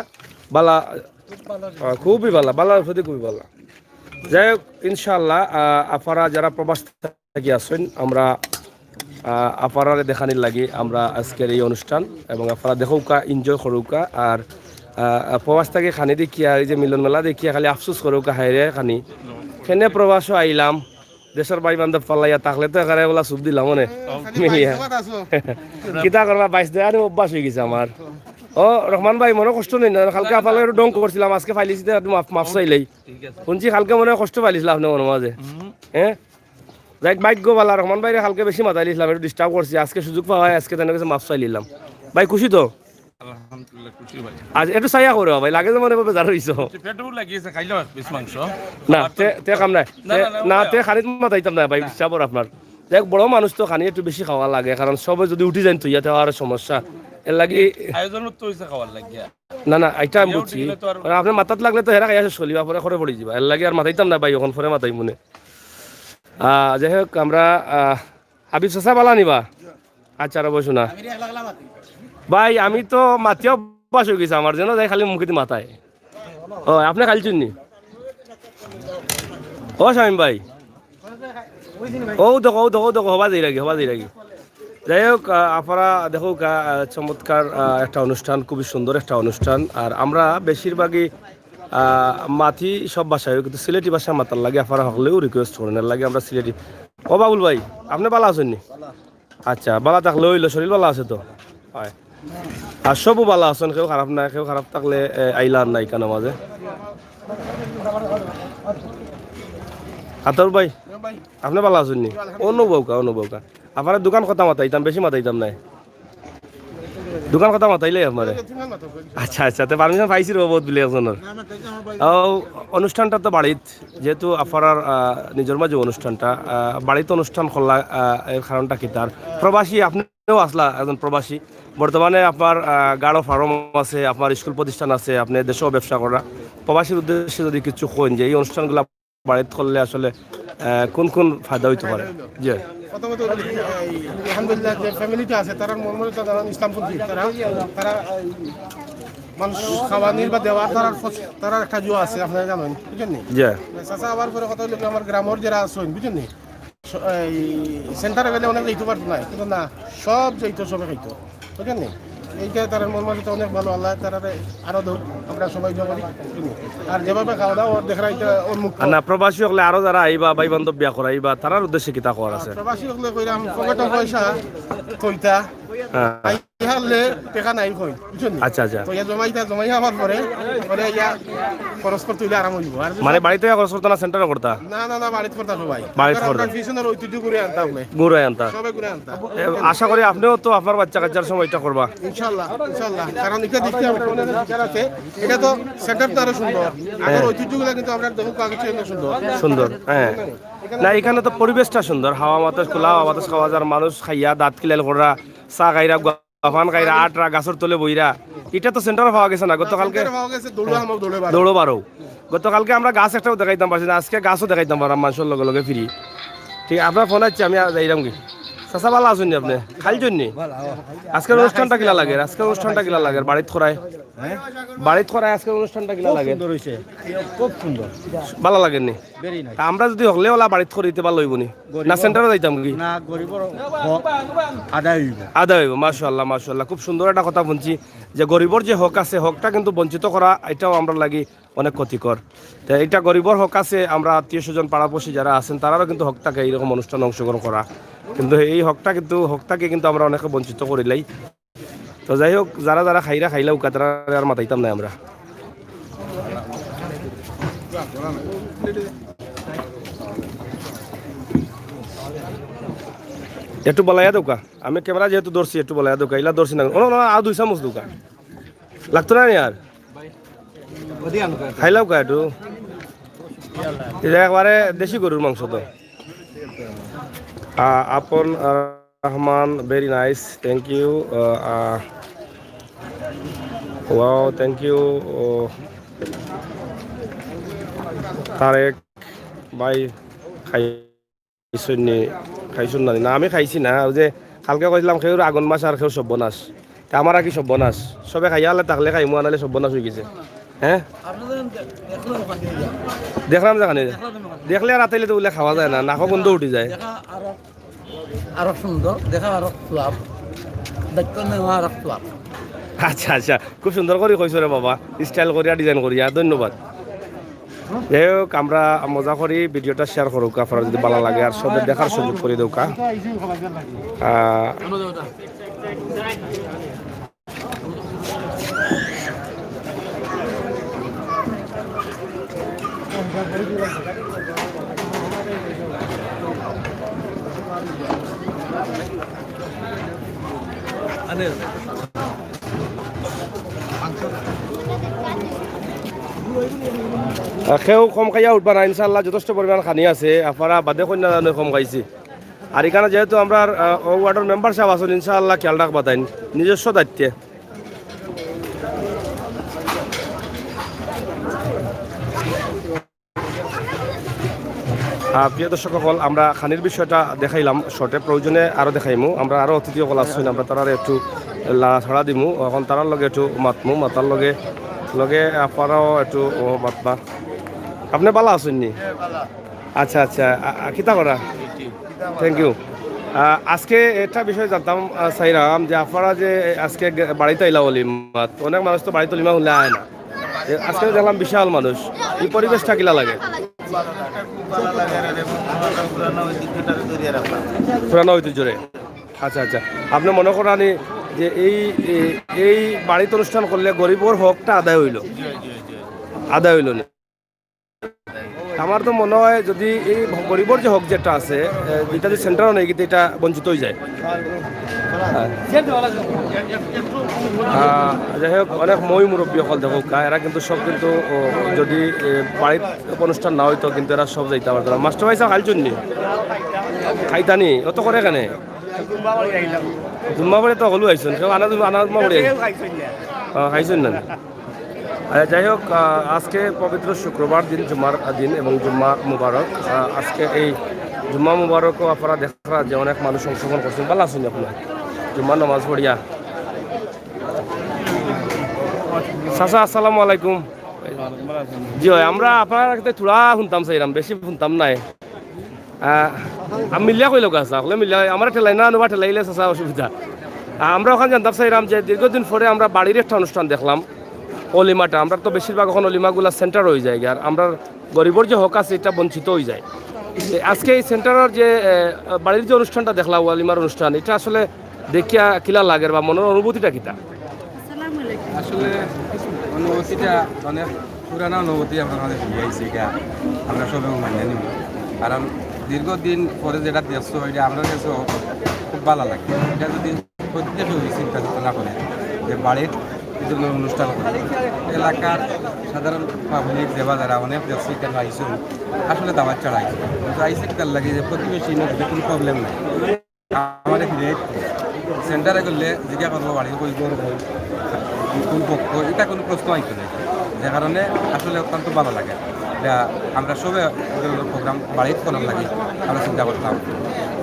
ভালা, আহ, খুবই ভালা, ভালা, সত্যি খুবই ভালা। যাই হোক, ইনশাআল্লাহ, আহ, আপনারা যারা প্রবাস থাকি আছেন, আমরা, আহ, আপনারারে দেখানির লাগি আমরা আজকের এই অনুষ্ঠান, এবং আপনারা দেখুকা, এনজয় করুকা, আর, আহ, প্রবাস থাকি খানি দেখিয়া, এই যে মিলন মেলা দেখিয়া খালি আফসোস করুকা, হায় রে খানি, কেনে প্রবাসও আইলাম, দেশর ভাই বান্ধব ফালাইয়া থাকলে তো এখানে ওলা সুপ দিলাম মনে। মিলিয়া। কিতা করবা, বাইশ দেয় আর অভ্যাস অই গেছে আমার। ও রহমান ভাই, মনো কষ্ট নেই না, কালকে আপনার একটু ঢং করছিলাম, আজকে ফাইলিছি তো একটু মাফ, মাফ চাইলেই। ঠিক আছে। শুনছি কালকে মনে হয় কষ্ট পাইলিছিলা আপনি মনে মাঝে। হুম। হ্যাঁ? যাই হোক, ভাগ্য ভালা, রহমান ভাইরে কালকে বেশি মাতাইলিছিলাম, একটু disturb করছি, আজকে সুযোগ পাওয়ায় আজকে তাইন কাছে মাফ চাইলিলাম। ভাই খুশি তো? আলহামদুলিল্লাহ, খুশি ভাই। আজ একটু চাইয়া করো ভাই, লাগে যে মনে করবে যারা রইছো। পেটও লাগিয়েছে, খাইলাম এক পিস মাংস। না, তে, তে কাম নাই। না, তে, না, না, না, ওটা তে খানিত মাতাইতাম না ভাই, না। হিসাবর আপনার। যাই হোক, বড় মানুষ তো খানি একটু বেশি খাওয়া লাগে, কারণ সবে যদি উঠি যাইন তো ইয়াতে আর সমস্যা। এর লাগি আয়োজন তো হইছে খাওয়ার লাগিয়া। না, না, এটা আমি বুঝছি। উঠি গেলে তো আর কারণ আপনি মাথাত লাগলে তো হেরা খাইয়া শেষ করিবা, পরে করে পড়ি যাবা। এর লাগি আর মাতাইতাম না ভাই, এখন পরে মাতাই মনে। আহ, যাই হোক, আমরা, আহ, হাবিব চাচা বালা নিবা? আচ্ছা, আর বসো না। ভাই, আমি তো মাতিয়া অভ্যাস অই গেছে আমার, যেন যাই খালি মুখেদি মাতায়। ও, আপনি খাইলছইন নি? ও, শামীম ভাই। ও দেখো, ও দেখো, ও দেখো, হবা যাই লাগি, হবা যাই লাগি। যাই হোক, আহ, আপনারা দেখো, আহ, চমৎকার, আহ, একটা অনুষ্ঠান, খুবই সুন্দর একটা অনুষ্ঠান। আর আমরা বেশিরভাগই, আহ, মাতি সব ভাষায়, কিন্তু সিলেটি ভাষা মাতার লাগি আপনারা হকলেও request করেন, এর লাগি আমরা সিলেটি। ও বাবুল ভাই, আপনি বালা আছইন নি? আচ্ছা, বালা থাকলে অইলো, শরীর বালা আছে তো? হয়। আর সবও বালা আছইন, কেউ খারাপ না, কেউ খারাপ থাকলে, এ, আইলা আর না ইখানর মাঝে। আতর ভাই, আপনি বালা আছইন নি? অনুভবকা, অনুভবকা। আপনার দোকান কথা মাতাইতাম, বেশি মাতাইতাম নাই। দোকান কথা মাতাইলাই আপনারে। আচ্ছা, আচ্ছা, তো permission পাইছি রে বহুত বিলে একজনের। ও, অনুষ্ঠানটা তো বাড়িত, যেহেতু আপনার, আহ, নিজের মাঝে অনুষ্ঠানটা, আহ, বাড়িত অনুষ্ঠান করলা, আহ, এর কারণটা কি তার? প্রবাসী আপনিও আসলা, একজন প্রবাসী। বর্তমানে আপনার, আহ, গাড়ো ফার্ম আছে, আপনার স্কুল প্রতিষ্ঠান আছে, আপনি দেশেও ব্যবসা করা। প্রবাসীর উদ্দেশ্যে যদি কিছু কইন যে এই অনুষ্ঠানগুলা বাড়িত করলে আসলে, আহ, কোন কোন ফায়দা হইতে পারে? জি। প্রথমত এই আলহামদুলিল্লাহ যে ফ্যামিলিটা আছে, তারার মন মনে তারা ইসলামপন্থী, তারা, তারা এই মানুষ খাওয়ানির বা দেওয়ার তারার ফস-, তারার একটা জুয়া আছে, আপনারা জানেন, বুঝছেন নি? জি। চাচা আবার পরে কথা হইলো কি, আমার গ্রামের যারা আছেন, বুঝছেন নি? স-, এই সেন্টারে গেলে অনেক যাইতে পারতো না, কিন্তু না, সব যাইতো, সবে খাইতো, বুঝছেন নি? এইটা তারার মন মানসিকতা অনেক ভালো, আল্লাহ তারারে আরো দৌড়, আমরা সবাই জমা দিই। আর যেভাবে খাওয়া দাওয়া ওর দেখা এটা উন্মুক্ত। আর না, প্রবাসী হকলে আরো যারা আইবা, ভাই বান্ধব বিয়া করাইবা, তারার উদ্দেশ্যে কিতা কওয়ার আছে? প্রবাসী হকলে কইরাম, পকেটে পয়সা থইতা, হ্যাঁ। আইয়া হারলে টেকা নাই কই, বুঝছেন নি? আচ্ছা, আচ্ছা। তো ইয়া জমাইতা, জমাইয়া আমার পরে, পরে ইয়া খরচ করতে হইলে আরাম হইব। আর যদি মানে বাড়িতে খরচ করতা না, সেন্টারে করতা? না, না, না, বাড়িতে করতা সবাই। বাড়িতে করতা। আপনার পিছনের ঐতিহ্য ঘুরে আনতা আপনি। ঘুরে আনতা। সবাই ঘুরে আনতা। এ, আশা করি আপনিও তো আপনার বাচ্চা কাচ্চার সময় এটা করবা। ইনশাআল্লাহ, ইনশাআল্লাহ। কারণ এটা দেখতে আমার অনেক বিচার আছে। এটা তো সেন্টার তো আরো সুন্দর। আগের হ্যাঁ। ঐতিহ্যগুলো কিন্তু আমরা দেখো আগে চেয়ে সুন্দর। সুন্দর, হ্যাঁ। না, এখানে তো পরিবেশটা সুন্দর, হাওয়া বাতাস, খোলা হাওয়া বাতাস খাওয়া যার, মানুষ খাইয়া দাঁত কিলাল করা, চা খাইরা, গুয়া পান খাইরা, আটরা, গাছর তলে বইরা। এটা তো সেন্টারে পাওয়া গেছে না গতকালকে। সেন্টারে পাওয়া গেছে, দৌড়ে আমার দৌড়ে বারো। দৌড়ো বারো। গতকালকে আমরা গাছ একটাও দেখাইতাম পারছি না, আজকে গাছও দেখাইতাম পারলাম মানুষের লগে লগে ফিরি। ঠিক, আপনার ফোন আছে, আমি যাইলাম কি? চাচা, ভালা আছইন নি আপনি? খাইলছইন নি? আজকের অনুষ্ঠানটা কিলা লাগে? আজকের অনুষ্ঠানটা কিলা লাগে? বাড়িত করায়? হ্যাঁ? বাড়িত করায় আজকের অনুষ্ঠানটা কিলা খুব লাগে? সুন্দর হইছে, খুব সুন্দর। ভালা লাগেনি? Very nice। তা আমরা যদি হকলে ওলা বাড়িত করি, তে ভালা হইব নি? না, গরিবর সেন্টারে যাইতাম কি? না, গরিবর হক আদায় হইব। আদায় হইব, মাশাআল্লাহ, মাশাআল্লাহ। খুব সুন্দর একটা কথা শুনছি যে গরিবর যে হক আছে, হকটা কিন্তু বঞ্চিত করা, এটাও আমরা লাগি অনেক ক্ষতিকর। তো এটা গরিবর হক আছে, আমরা আত্মীয় স্বজন, পাড়াপড়শি যারা আছেন, তারারও কিন্তু হক থাকে এইরকম অনুষ্ঠানে অংশগ্রহণ করা। কিন্তু এই হকটা কিন্তু, হক থাকে কিন্তু আমরা অনেকে বঞ্চিত করিলাই। তো যাই হোক, যারা যারা খাইরা খাইলা উকা, তারা আর মাতাইতাম না আমরা। একটু বলাইয়া দেউকা, আমি ক্যামেরা যেহেতু ধরছি, একটু বলাইয়া দেউকা, ইলা ধরছি না। ও না, না, আর দুই চামচ দেউকা। লাগতো না নি আর? খাইলাউকা একটু। এটা একবারে দেশি গরুর মাংস তো। আ-, আপন, আ, Rahman, very nice, thank you. A, a, wow, thank you. ও, তারেক ভাই, খাই খাইছইন নি? খাইছইন না নি? না, আমি খাইছি না। ওই যে কালকে কইছিলাম, কেউর আগুন মাছ আর কেউর সর্বনাশ। তে আমার আর কি সর্বনাশ? সবে খাইয়া আলে থাকলে খাইমু, আনালে সর্বনাশ হয়ে গেছে। হ্যাঁ? দেখলাম যেখানে। দেখলে আর আতাইলে তো বলে খাওয়া যায় না, নাকও গন্ধ উঠি যায়। দেখা আরো, আরো সুন্দর, দেখা আরো সোয়াদ। দেখতে নেওয়া আরো সোয়াদ। আচ্ছা, আচ্ছা, খুব সুন্দর করে কইছো রে বাবা, স্টাইল করিয়া, ডিজাইন করিয়া। ধন্যবাদ। যাই হোক, আমরা মজা করি, ভিডিওটা শেয়ার করুক্কা, আপনারা যদি ভালা লাগে আর সবে দেখার সুযোগ করি দেউক্কা। আহ, আহ, কেউ কম খাইয়া উঠবা না, ইনশাআল্লাহ যথেষ্ট পরিমাণ খানি আছে। আপনারা বাদে কইন না জানো কম খাইছি। আর ইখানো যেহেতু আমরার, আহ, অউ ওয়ার্ডর মেম্বার সাব আছইন, ইনশাআল্লাহ খেয়াল রাখবা তাইন নিজস্ব দায়িত্বে। আহ, প্রিয় দর্শক অকল, আমরা খানির বিষয়টা দেখাইলাম শর্টে, প্রয়োজনে আরো দেখাইমু। আমরা আরো অতিথি অকল আছইন, আমরা তারারে একটু লাড়াছাড়া দিমু। অখন তারার লগে একটু মাতমু, মাতার লগে লগে আপনারাও একটু, ও, মাতবা। আপনে ভালা আছইন নি? আচ্ছা, আচ্ছা। আ, আ, কিতা করা? Thank you. আহ, আজকে একটা বিষয় জানতাম, আহ, চাইরাম যে আপনারা যে আজকে গে-, বাড়িত আইলা অলিমাত, অনেক মানুষ তো বাড়িত অলিমা হুনলে আয় না। এ, আজকে তো দেখলাম বিশাল মানুষ, এই পরিবেশটা কিলা লাগে? পুরানা ঐতিহ্যরে। আচ্ছা, আচ্ছা। আপনে মনো করইন নি যে এই, এই, এই বাড়িত অনুষ্ঠান করলে গরিবর হকটা আদায় অইলো? আদায় অইলো না। আমার তো মনো অয় যদি এই গরিবর যে হক যেটা আছে, এ, ইটা যদি সেন্টারো নেই, কিন্তু ইটা বঞ্চিত অইযায়। হ্যাঁ। আহ, যাই হোক, অনেক ময় মুরব্বি অকল দেখউক্কা, এরা কিন্তু সব কিন্তু, ও, যদি, এ, বাড়িত অনুষ্ঠান না অইতো, কিন্তু এরা সব যাইতা পারতো না। মাস্টার ভাই সাব খাইছইন নি? খাইতা নি? অত করে কেনে? জুম্মা পড়ি তো হকলউ আইছইন, কেউ আনা জুম্মা, আনা জুম্মা পড়ি আইছইন? ও, খাইছইন না? আচ্ছা, যাই হোক, আহ, আজকে পবিত্র শুক্রবার দিন, জুম্মার দিন এবং জুম্মা মুবারক। আহ, আজকে এই জুম্মা মুবারকও আপনারা দেখরা যে অনেক মানুষ অংশগ্রহণ করছইন। ভালা আছইন নি আপনারা? জুম্মার নামাজ পড়িয়া। চাচা, আসসালামু আলাইকুম। জি অয়, আমরা আপনারার কাছে থুড়া হুনতাম চাইরাম, বেশি হুনতাম নায়। আহ, আমি মিলিয়া কইলে গা, চাচা, হকলে মিলিয়া, আমরা ঠেলাই না, আনুবা ঠেলাইলে চাচা অসুবিধা। আহ, আমরা অখান জানতাম চাইরাম যে দীর্ঘদিন পরে আমরা বাড়ির একটা অনুষ্ঠান দেখলাম, অলিমাটা। আমরা তো বেশিরভাগ অখন অলিমাগুলা সেন্টারো অইযায়, আর আমরার গরিবর যে হক আছে, ইটা বঞ্চিত অইযায়। তে আজকে এই সেন্টারর যে, আহ, বাড়ির যে অনুষ্ঠানটা দেখলাম, অলিমার অনুষ্ঠান, ইটা আসলে দেখিয়া কিলা লাগের বা মনর অনুভূতিটা কিতা? আসসালামু আলাইকুম। আসলে অনুভূতিটা অনেক পুরানা অনুভূতি আমরার মাঝে ফিরি আইছে, ইটা আমরা সবে মানিয়া নিমু। কারণ দীর্ঘদিন পরে যেটা দেখছো, ইটা আমরার কাছেও খুব ভালা লাগে। ইটা যদি প্রত্যেকে ওই চিন্তা চেতনা করে যে বাড়িত এই ধরনের অনুষ্ঠান করে, এলাকার সাধারণ পাবলিক যে বা যারা অনেক দেখছি, কেন আইসো, আসলে দাওয়াত ছাড়া আইসো, কিন্তু আইসে কিতার লাগি যে প্রতিবেশী ইনো কোনো প্রবলেম নাই। আমারে ফিরে সেন্টারে গেলে জিজ্ঞা করবো বাড়ি কই, ঘর কই, কোন পক্ষ, ইটা কোনো প্রশ্ন আইতো না। যে কারণে আসলে অত্যন্ত ভালা লাগে। ইটা আমরা সবে প্রোগ্রাম বাড়িত করার লাগি আমরা চিন্তা করলাম।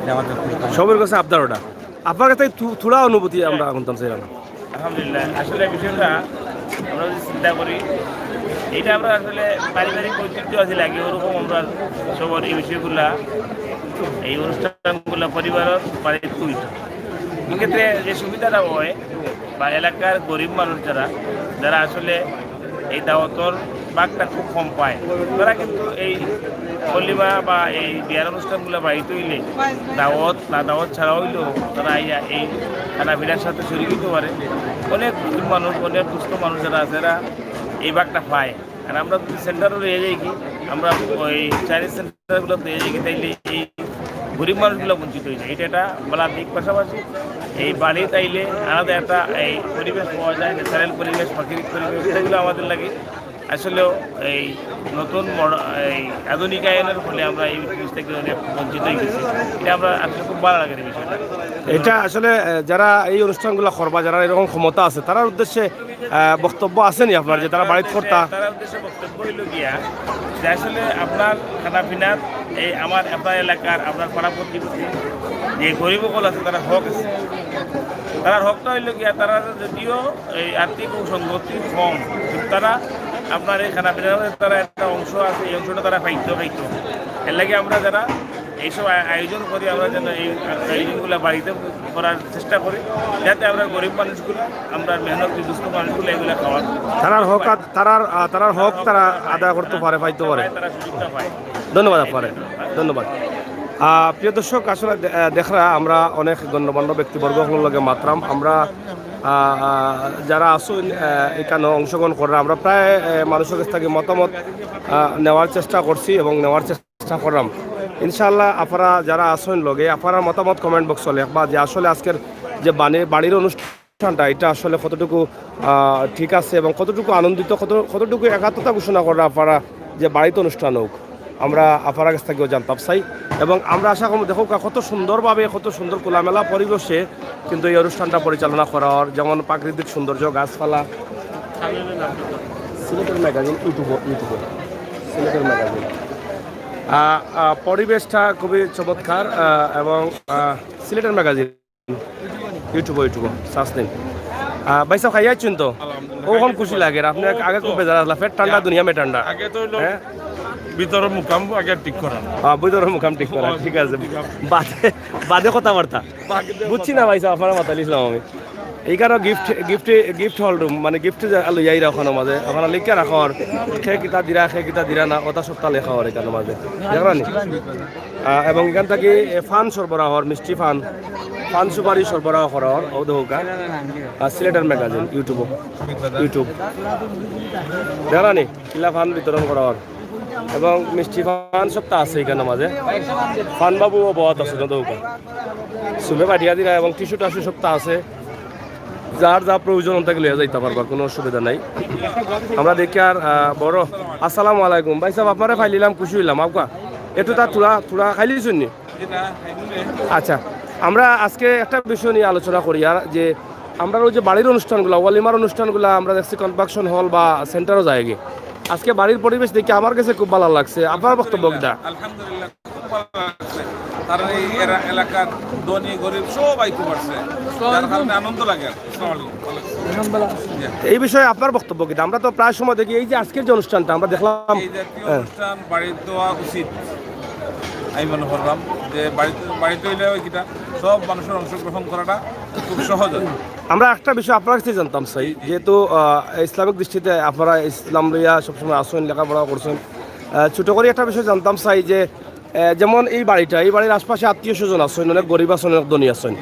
ইটা আমার ব্যক্তিগত সবর কাছে আবদার ওটা। আপনার কাছে থু-, থুড়া অনুভূতি আমরা হুনতাম চাইরাম। আলহামদুলিল্লাহ, আসলে বিষয়টা আমরা যদি চিন্তা করি, ইটা আমরা আসলে পারিবারিক ঐতিহ্য আছে লাগে, ওরকম আমরা সবার এই বিষয়গুলা, এই অনুষ্ঠানগুলা পরিবারর বাড়িত অইতো। এক্ষেত্রে যে সুবিধাটা অয় বা এলাকার গরিব মানুষ যারা, যারা আসলে এই দাওয়াতর ভাগটা খুব কম পায়, তারা কিন্তু এই অলিমা বা এই বিয়ার অনুষ্ঠানগুলা বাড়িত অইলে দাওয়াত না দাওয়াত ছাড়া অইলেও তারা আইয়া এই খানা পিনার সাথে শরিক অইতো পারে। অনেক গরিব মানুষ, অনেক দুস্থ মানুষ যারা আছে, এরা এই ভাগটা পায়। আর আমরা যদি সেন্টারো লইয়া যাই কি, আমরা ওই চাইনিজ সেন্টারগুলো লইয়া যাই কি, তাইলে এই গরিব মানুষগুলা বঞ্চিত অইযায়। ইটা একটা ভালা দিক। পাশাপাশি এই বাড়িত আইলে আলাদা একটা এই পরিবেশ পাওয়া যায়, ন্যাচারাল পরিবেশ, প্রাকৃতিক পরিবেশ, এগুলো আমাদের লাগি আসলেও এই নতুন মড-, এই আধুনিকায়নের ফলে আমরা এই জিনিস থেকে অনেক বঞ্চিত অইগেছি। ইটা আমরা আসলে খুব ভালা লাগে এই বিষয়টা। ইটা আসলে, আহ, যারা এই অনুষ্ঠানগুলা করবা, যারা এরকম ক্ষমতা আছে, তারার উদ্দেশ্যে, আহ, বক্তব্য আছে নি আপনার যে তারা বাড়িত করতা? তারার উদ্দেশ্যে বক্তব্য অইলো গিয়া যে আসলে আপনার খানা পিনার এই আমার, আপনার এলাকার, আপনার পাড়া প্রতিবেশী যে গরিব অকল আছে, তারার হক আছে। তারার হকটা অইলো গিয়া, তারা যদিও এই আর্থিক সঙ্গতি কম, কিন্তু তারা আপনার এই খানা পিনার মধ্যে তারা একটা অংশ আছে, এই অংশটা তারা পাইতো, পাইতো। এর লাগি আমরা যারা এইসব আ-, আয়োজন করি আমরা, যেন এই আয়োজনগুলো বাড়িতে করার চেষ্টা করি, যাতে আমরা গরিব মানুষগুলো, আমরা মেহনতি দুস্থ মানুষগুলো এগুলো খাওয়ার তারার হক আদ-, তারার, আহ, তারার হক তারা আদায় করতে পারে, পাইতে পারে। তারা সুযোগটা পায়। ধন্যবাদ আপনারে, ধন্যবাদ। আহ, প্রিয় দর্শক, আসলে দে-, আহ, দেখরা আমরা অনেক গণ্যমান্য ব্যক্তিবর্গ অকলর লগে মাতরাম। আমরা, আহ, আহ, যারা আছইন, আহ, এখানে অংশগ্রহণ কররা, আমরা প্রায়, আহ, মানুষর কাছ থাকি মতামত, আহ, নেওয়ার চেষ্টা করছি এবং নেওয়ার চেষ্টা কররাম। ইনশাআল্লাহ, আপনারা যারা আছইন লগে, আপনারার মতামত comment box-ও লেখবা যে আসলে আজকের যে বানে-, বাড়ির অনুষ্ঠানটা, এটা আসলে কতটুকু, আহ, ঠিক আছে এবং কতটুকু আনন্দিত, কত-, কতটুকু একাত্মতা ঘোষণা কররা আপনারা যে বাড়িত অনুষ্ঠান হোক, আমরা আপনারার কাছ থাকিও জানতাম চাই। এবং আমরা আশা করবো, দেখো, কত সুন্দরভাবে, কত সুন্দর খোলামেলা পরিবেশে কিন্তু এই অনুষ্ঠানটা পরিচালনা করা হয়, যেমন প্রাকৃতিক সৌন্দর্য, গাছপালা। সিলেটের ম্যাগাজিন ইউটিউব, ইউটিউবে সিলেটের ম্যাগাজিন। আহ, আহ, পরিবেশটা খুবই চমৎকার, আহ, এবং, আহ, সিলেটের ম্যাগাজিন ইউটিউব, ইউটিউব সার্চ দিন। আহ, ভাই সাহেব, খাইয়া আইছইন তো? আলহামদুলিল্লাহ। ওখান খুশি লাগে, আপনি আগে খুব বেজার আসলা, পেট ঠান্ডা, আ-, দুনিয়া মে ঠান্ডা। আগে তো হইলো হ্যাঁ? ভিতরের মুকাম আগে ঠিক করা। আহ, ভিতরের মুকাম ঠিক করা, ঠিক আছে। ঠিক আছে। বাদে, বাদে কথাবার্তা। বাদে বুঝছি না ভাই সাহেব, আপনারা মাতাইল ইসলাম আমি। এইখানে gift, gift, gift hall room, মানে গিফট যে লইয়া আইরা ওখানোর মাঝে, ওখানো লিখিয়া রাখা হয়, খে কিতা দিরা, খে কিতা দিরা না, ওটা সবটা লেখা হয় এখানোর মাঝে। দেখরা নি? আহ, এবং এখান থাকি, এ, পান সরবরাহ হয়, মিষ্টি পান, পান সুপারি সরবরাহ করা হয়, ও দেখউক্কা। আর সিলেটের ম্যাগাজিন, ইউটিউব, ইউটিউব। দেখরা নি? কিলা পান বিতরণ করা হয়। এবং মিষ্টি পান সবটা আছে এখানোর মাঝে। পান বাবুও বওয়াত আছে, না দেখউক্কা। সুমে বাটিয়া দিরা এবং টিস্যু টাস্যু সবটা আছে। যার যা প্রয়োজন, ওটা লইয়া যাইতা পারবা, কোনো অসুবিধা নাই। আমরা দেখি আর, আহ, বড়, আসসালামু আলাইকুম। ভাই সাহেব, আপনারে পাইলিলাম, খুশি অইলাম। আউক্কা, একটু তা থুড়া, থুড়া খাইলিছইন নি? আচ্ছা, আমরা আজকে একটা বিষয় নিয়ে আলোচনা করি, আর যে আমরা ওই যে বাড়ির অনুষ্ঠানগুলা, ওয়ালিমার অনুষ্ঠানগুলা আমরা দেখছি কনভেনশন হল বা সেন্টারও যায়গি। আজকে বাড়ির পরিবেশ দেখে আমার কাছে খুব ভালা লাগছে। আপনার বক্তব্য কিতা? আলহামদুলিল্লাহ, খুব ভালা লাগছে। কারণ এই এরা-, এলাকার ধনী গরিব সব আইতে পারছে, যার কারণে আনন্দ লাগে আর কি। আসসালামু আলাইকুম। এই বিষয়ে আপনার বক্তব্য কিতা? আমরা তো প্রায় সময় দেখি, এই যে আজকের যে অনুষ্ঠানটা আমরা দেখলাম, এই জাতীয় হ্যাঁ। অনুষ্ঠান বাড়িত দেওয়া উচিত আমি মনে করলাম, যে বাড়িত, বাড়িত অইলে ওই কিতা সব মানুষের অংশগ্রহণ করাটা খুব সহজ হয়। আমরা একটা বিষয় আপনার কাছে জানতাম চাই, যেহেতু, আহ, ইসলামিক দৃষ্টিতে আপনারা ইসলাম লইয়া সবসময় আছইন, লেখাপড়া করছইন, আহ, ছোট করি একটা বিষয় জানতাম চাই যে, আহ, যেমন এই বাড়িটা, এই বাড়ির আশপাশে আত্মীয় স্বজন আছইন, অনেক গরিব আছইন, অনেক ধনী আছইন,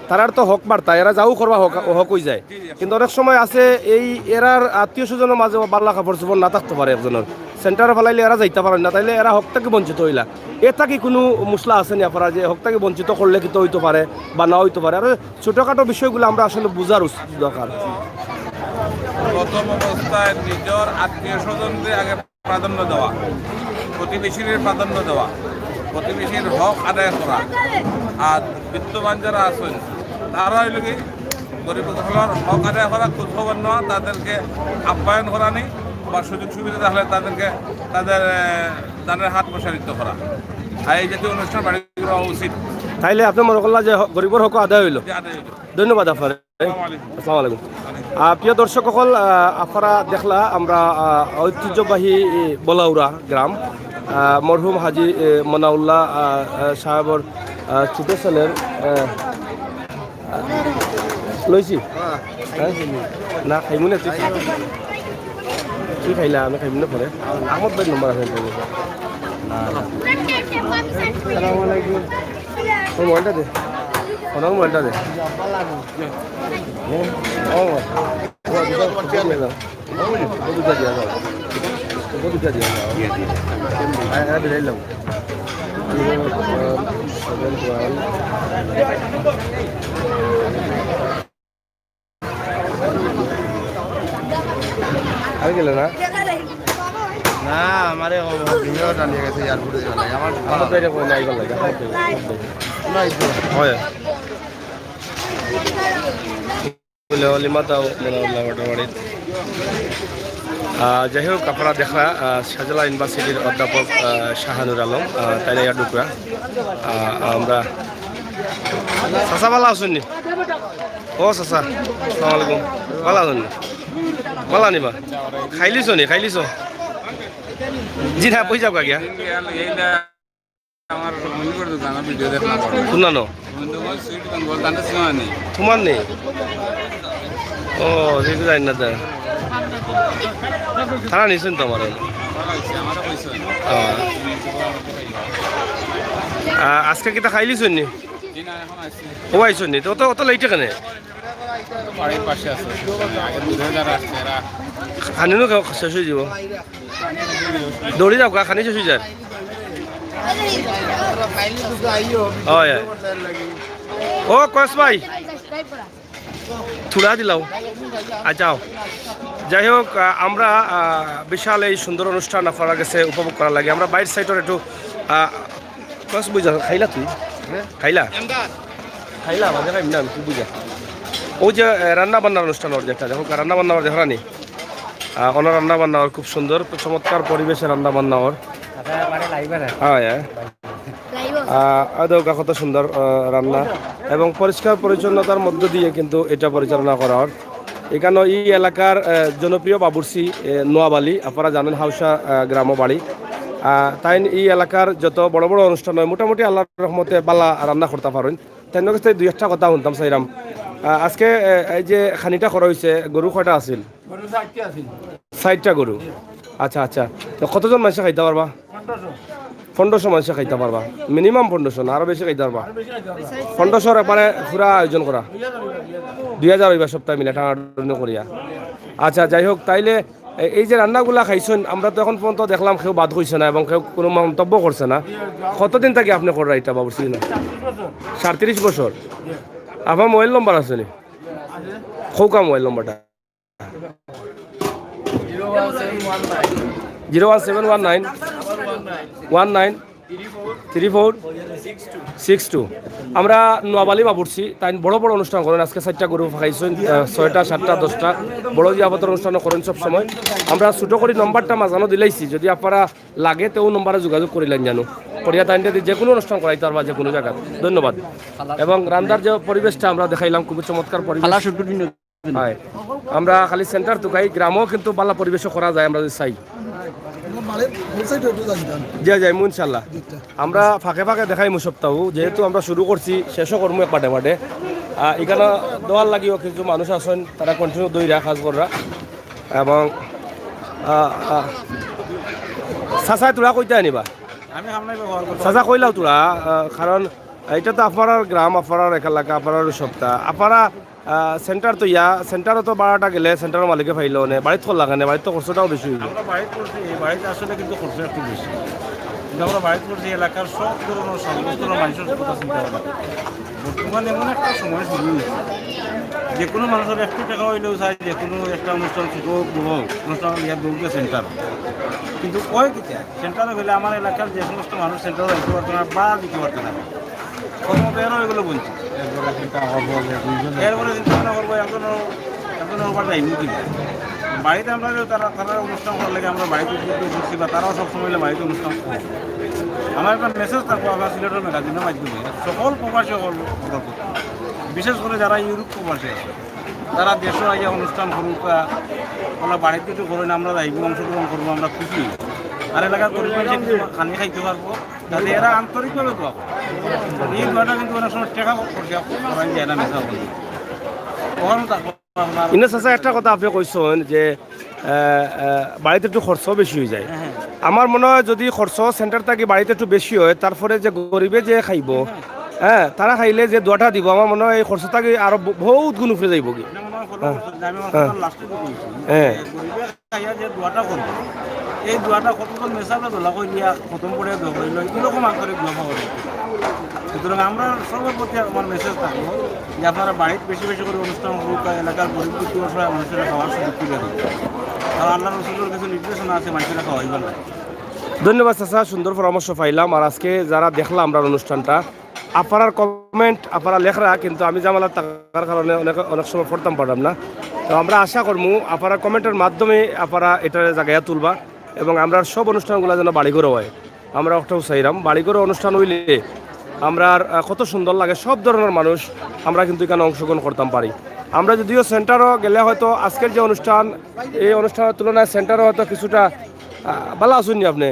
তারার তো হক বার্তা, এরা যাও করবা হক, হক অইযায়। কিন্তু অনেক সময় আছে এই এরার আত্মীয় স্বজনের মাঝে ভালা কাপড় চোপড় না থাকতে পারে একজনের, সেন্টারে ফালাইলে এরা যাইতা পারইন না, তাইলে এরা হক থাকি বঞ্চিত অইলা। এ থাকি কোনো মশলা আছে নি আপনারা যে হক থাকি বঞ্চিত করলে কিতা অইতো পারে বা না অইতো পারে? আর ছোটখাটো বিষয়গুলো আমরা আসলে বুঝার উচিত দরকার। প্রথম অবস্থায় নিজের আত্মীয় স্বজনকে আগে প্রাধান্য দেওয়া, প্রতিবেশীর প্রাধান্য দেওয়া, প্রতিবেশীর হক আদায় করা। আর বিত্তবান যারা আছেন, তারা হইল কি, গরিব অকলর হক আদায় করা, খোঁজ খবর নেওয়া, তাদেরকে আপ্যায়ন করানি বা সুযোগ সুবিধা থাকলে তাদেরকে তাদের, আহ, দানের হাত প্রসারিত করা। আর এই জাতীয় অনুষ্ঠান বাড়ি করা উচিত। তাইলে আপনি মনে করলা যে হ-, গরিবর হক আদায় হইল। যে আদায় হইল। ধন্যবাদ আপনার। আসসালামু আলাইকুম। আসসালামু আলাইকুম। আহ, প্রিয় দর্শক অকল, আহ, আপনারা দেখলা আমরা, আহ, ঐতিহ্যবাহী বলাউরা গ্রাম, আহ, মরহুম হাজি, এ, মনাউল্লাহ, আহ, আহ, সাহেবর, আহ, ছোট ছেলের, আহ, লইছি? হ্যাঁ? না, খাইমু না, তুই খা। তুই খাইলা, আমি খাইমু না পরে। আহমদ ভাইর নম্বর আছে নি? না, না। আসসালামু আলাইকুম। ওর মোবাইলটা দে। ওনার মোবাইলটা দে। ও, ও, ও, দুটো, দুটো দিয়ে দাও। ও, দুটো দিয়ে দাও। ও, দুটো দিয়ে দাও। হ্যাঁ, হ্যাঁ, দিলাম। আর গেলে না? না, আমারে ও, ও, বিনিয়োগ জানিয়ে গেছে এয়ারপোর্টে যাওয়ার লাগে। আমার আমার তো এটা কোনো নাই, ভালো লাগে। আমার তো নাই তো। হয়। বলে অলিমাতাও মনে হলো মোটামুটি। আহ, যাই হোক, আপনারা দেখরা, আহ, শাহজালাল ইউনিভার্সিটির অধ্যাপক, আহ, শাহানুর আলম, আহ, তাইন ইয়া ঢুকরা। আহ, আমরা, চাচা ভালা আছইন নি? ও চাচা, আসসালামু আলাইকুম। ভালা আছইন নি? ভালা নি বা? খাইলিছো নি? খাইলিছো? জি না, কই যাও গিয়া? আমার বন্ধু করে দোকান, ভিডিও দেখলাম। কোন নানো? বন্ধু করে সুইট বেঙ্গল, তান্ডা সিনেমা নেই। তোমার নেই? ও, দেখতে জানি না তো। তারা নিছেন তো আমার। আমারও হয়েছে, আমারও হয়েছে। আহ, আজকে কিতা খাইলিছইন নি? জি না, এখন আসছি। ও আইছইন নি? তো অত, অত লেটে কেনে? বাড়ির পাশে আছে, আগে দূরে যারা আসছে, এরা খানিনও শেষ অই যাব। দৌড়ি যাও, খানি শেষ অই যার। হয়, হয়। ও, কস ভাই, থুড়া দিলাও। আচ্ছা, যাই হোক, আহ, আমরা, আহ, বিশাল এই সুন্দর অনুষ্ঠান আপনারার গেছে উপভোগ করার লাগি আমরা বাইর সাইডর একটু, আহ, কস বুঝা খাইলা তুই? খাইলা? খাইলা, বাদে খাইম না আমি, তুই বুঝা। ওই যে, আহ, রান্না বান্নার অনুষ্ঠান ওর যেটা, দেখো, রান্না বান্না ওর দেখো রানি। আহ, ওনার রান্না বান্না ওর খুব সুন্দর, চমৎকার পরিবেশে রান্না বান্না ওর। আচ্ছা, মানে লাইভ আছে। হ্যাঁ, হ্যাঁ। লাইভ আছে। আহ, আদৌ কত সুন্দর, আহ, রান্না এবং পরিষ্কার পরিচ্ছন্নতার মধ্য দিয়ে কিন্তু এটা পরিচালনা করা হয়। এখানে এই এলাকার, আহ, জনপ্রিয় বাবুর্চি, আহ, নোয়াব আলী, আপনারা জানেন হাউশা, আহ, গ্রাম বাড়ি। আহ, তাইন এই এলাকার যত বড় বড় অনুষ্ঠান হয় মোটামুটি আল্লাহর রহমতে বালা রান্না করতা পারইন। তাইন কাছ থাকি দুই একটা কথা হুনতাম চাইরাম। আহ, আজকে, আহ, এই যে খানিটা করা হইছে, গরু কয়টা আছিল? গরু চাইরটা আছিল। চাইরটা গরু। আচ্ছা, আচ্ছা। তো কতজন মানষে খাইতা পারবা? পনেরোশো। পনেরোশো মানষে খাইতা পারবা। মিনিমাম পনেরোশো না, আরো বেশি খাইতা পারবা? আরো বেশি খাইতা পারবা। পনেরোশোর একবারে পুরা আয়োজন করা। দুই হাজার অইবা, দুই হাজার। দুই হাজার অইবা সপ্তাহে মিলে টানাটুনি করিয়া। আচ্ছা, যাই হোক, তাইলে এ-, এই যে রান্নাগুলা খাইছইন, আমরা তো এখন পর্যন্ত দেখলাম কেউ বাদ কইছে না এবং কেউ কোনো মন্তব্য করছে না। কতদিন থাকি আপনে কররা ইটা বাবুর্চি না? সাতত্রিশ বছর। সাতত্রিশ বছর? আপনার মোবাইল নম্বর আছে নি? আছে। কউক্কা মোবাইল নম্বরটা। Zero one seven one nine. Zero one seven one nine. One nine. Three four. Six two. আমরা নোয়াব আলী বাবুর্চি, তাইন বড় বড় অনুষ্ঠান করইন। আজকে চাইরটা গরু ফাঁকাইছইন, আহ, ছয়টা, সাতটা, দশটা, বড় জিয়াফতর অনুষ্ঠানও করইন সব সময়। আমরা ছোট করি নম্বরটা মাঝখানো দিলাইছি, যদি আপনারা লাগে তো ও নম্বরে যোগাযোগ করিলাইন জানো। করিয়া তাইনরে দি যে কোনো অনুষ্ঠান করাইতা পারবা যে কোনো জাগাত। ধন্যবাদ। এবং রান্নার যে পরিবেশটা আমরা দেখাইলাম, খুবই চমৎকার পরিবেশ। খালা শুধু দিন হয়। আমরা খালি সেন্টার তুকাই, গ্রামও কিন্তু বালা পরিবেশও করা যায়, আমরা যদি চাই। আমরা বাড়ির full side একটু যাই যান। জি, যাই, ইনশাল্লাহ। দিকটা। আমরা ফাঁকে ফাঁকে দেখাইমু সপ্তাহ, যেহেতু আমরা শুরু করছি, শেষও করমু এক পাটে পাটে। আহ, এখানে দেওয়ার লাগিও কিছু মানুষ আছেন, তারা continue দইরা কাজ কররা। এবং, আহ, আহ, চাচায় তোরা কইতে আনিবা? আমি সামনে ব্যবহার করতে চাচা কইলাও তোরা, আহ, কারণ এটা তো আপনারার গ্রাম, আপনারার এলাকা, আপনারার সপ্তাহ। আপনারা আহ, সেন্টার তো ইয়া, সেন্টারও তো ভাড়াটা গেলে সেন্টারর মালিকে পাইলো নে, বাড়িত করলা কেনে, বাড়িত তো খরচটাও বেশি অইবো। আমরা বাড়িত করছি, এই বাড়িত আসলে কিন্তু খরচ একটু বেশি। কিন্তু আমরা বাড়িত করছি, এলাকার সব ধরনের সাব্যস্তরের মানুষের কথা চিন্তা ভাবনা। বর্তমানে এমন একটা সময় শুরু হয়েছে, যে কোনো মানুষের একটু টাকা হইলেও চাই, যে কোনো একটা অনুষ্ঠান ছোট হোক, বড় হোক, অনুষ্ঠান ইয়া দৌড়কে সেন্টার। কিন্তু কয় কিতা? সেন্টারে গেলে আমার এলাকার যে সমস্ত মানুষ সেন্টারে যাইতে পারতো না বা দিতে পারতো না, কর্মব্যয়েরও এগুলো বলছি। এরপরে চিন্তা করবো যে দুইজনে এরপরে চিন্তা ভাবনা করবো একজনও, একজনও আবার যাইনি কিনা। বাড়িতে আমরা যে তারা, তারা অনুষ্ঠান করার লাগে আমরা বাড়িতে উদ্বুদ্ধ করছি বা তারাও সবসময় হলে বাড়িতে অনুষ্ঠান করে। আমার একটা মেসেজ থাকবো আপনার সিলেটের ম্যাগাজিনের মাধ্যমে সকল প্রবাসী সকল, বিশেষ করে যারা ইউরোপ প্রবাসী আছে, তারা দেশে আইয়া অনুষ্ঠান করুক, আহ, ওরা বাড়িতে তো করেন, আমরা যাইব, অংশগ্রহণ করবো, আমরা খুশি। আর এলাকার গরিব মানুষের কিছু খানি খাইতে পারবো, যাতে এরা আন্তরিকভাবে দোয়া করে। এই দোয়াটা কিন্তু অনেক সময় টাকা খরচা করা যায় না, মিছা বলি। তখন তারপর আপনার ইনে চাচা একটা কথা আপনি কইছেন যে, আহ, আহ, বাড়িতে একটু খরচ বেশি হয়ে যায়। হ্যাঁ, হ্যাঁ। আমার মনে হয় যদি খরচ সেন্টার থাকি বাড়িতে একটু বেশি হয়, তারপরে যে গরিবে যে খাইবো, হ্যাঁ, তারা খাইলে যে দোয়াটা দিব, আমার মনে হয় এই খরচ থাকি আরো ব-, বহুত গুণ উপরে যাইব কি। এটা মনে হয় ফলো হ্যাঁ। করছেন যে আমি আমার হ্যাঁ। কথা লাস্টে তো বলছি। হ্যাঁ। যে গরিবে খাইয়া যে দোয়াটা করবো, এই দোয়াটা কতজন মেসাবে দোলা কই দিয়া খতম করে দোয়া করিল, এরকম আন্তরিক দোয়া পাওয়া যায়। সুতরাং আমরা সবার প্রতি আমার মেসেজ থাকবো যে আপনারা বাড়িতে বেশি বেশি করে অনুষ্ঠান করুক, আর এলাকার গরিব দুঃখী অসহায় মানুষের খাওয়ার সুযোগ তুলে দিন। আর আল্লাহ রসুলের কিছু নির্দেশনা আছে, মানুষের খাওয়াইবার না। ধন্যবাদ চাচা, সুন্দর পরামর্শ পাইলাম। আর আজকে যারা দেখলাম আমরা অনুষ্ঠানটা, আপনারার কমেন্ট আপনারা লেখরা, কিন্তু আমি ঝামেলা থাকার কারণে অনেক, অনেক সময় পড়তাম পারলাম না। তো আমরা আশা করমু আপনারা কমেন্টের মাধ্যমে আপনারা এটা জাগাইয়া তুলবা এবং আমরা সব অনুষ্ঠানগুলো যেন বাড়িঘরো হয়। আমরা ওটাও চাইরাম, বাড়িঘরো অনুষ্ঠান হইলে আমরা আর, আহ, কত সুন্দর লাগে, সব ধরনের মানুষ আমরা কিন্তু এখানে অংশগ্রহণ করতাম পারি। আমরা যদিও সেন্টারও গেলে হয়তো আজকের যে অনুষ্ঠান, এই অনুষ্ঠানের তুলনায় সেন্টারও হয়তো কিছুটা, আহ, ভালো আছেন নি আপনি?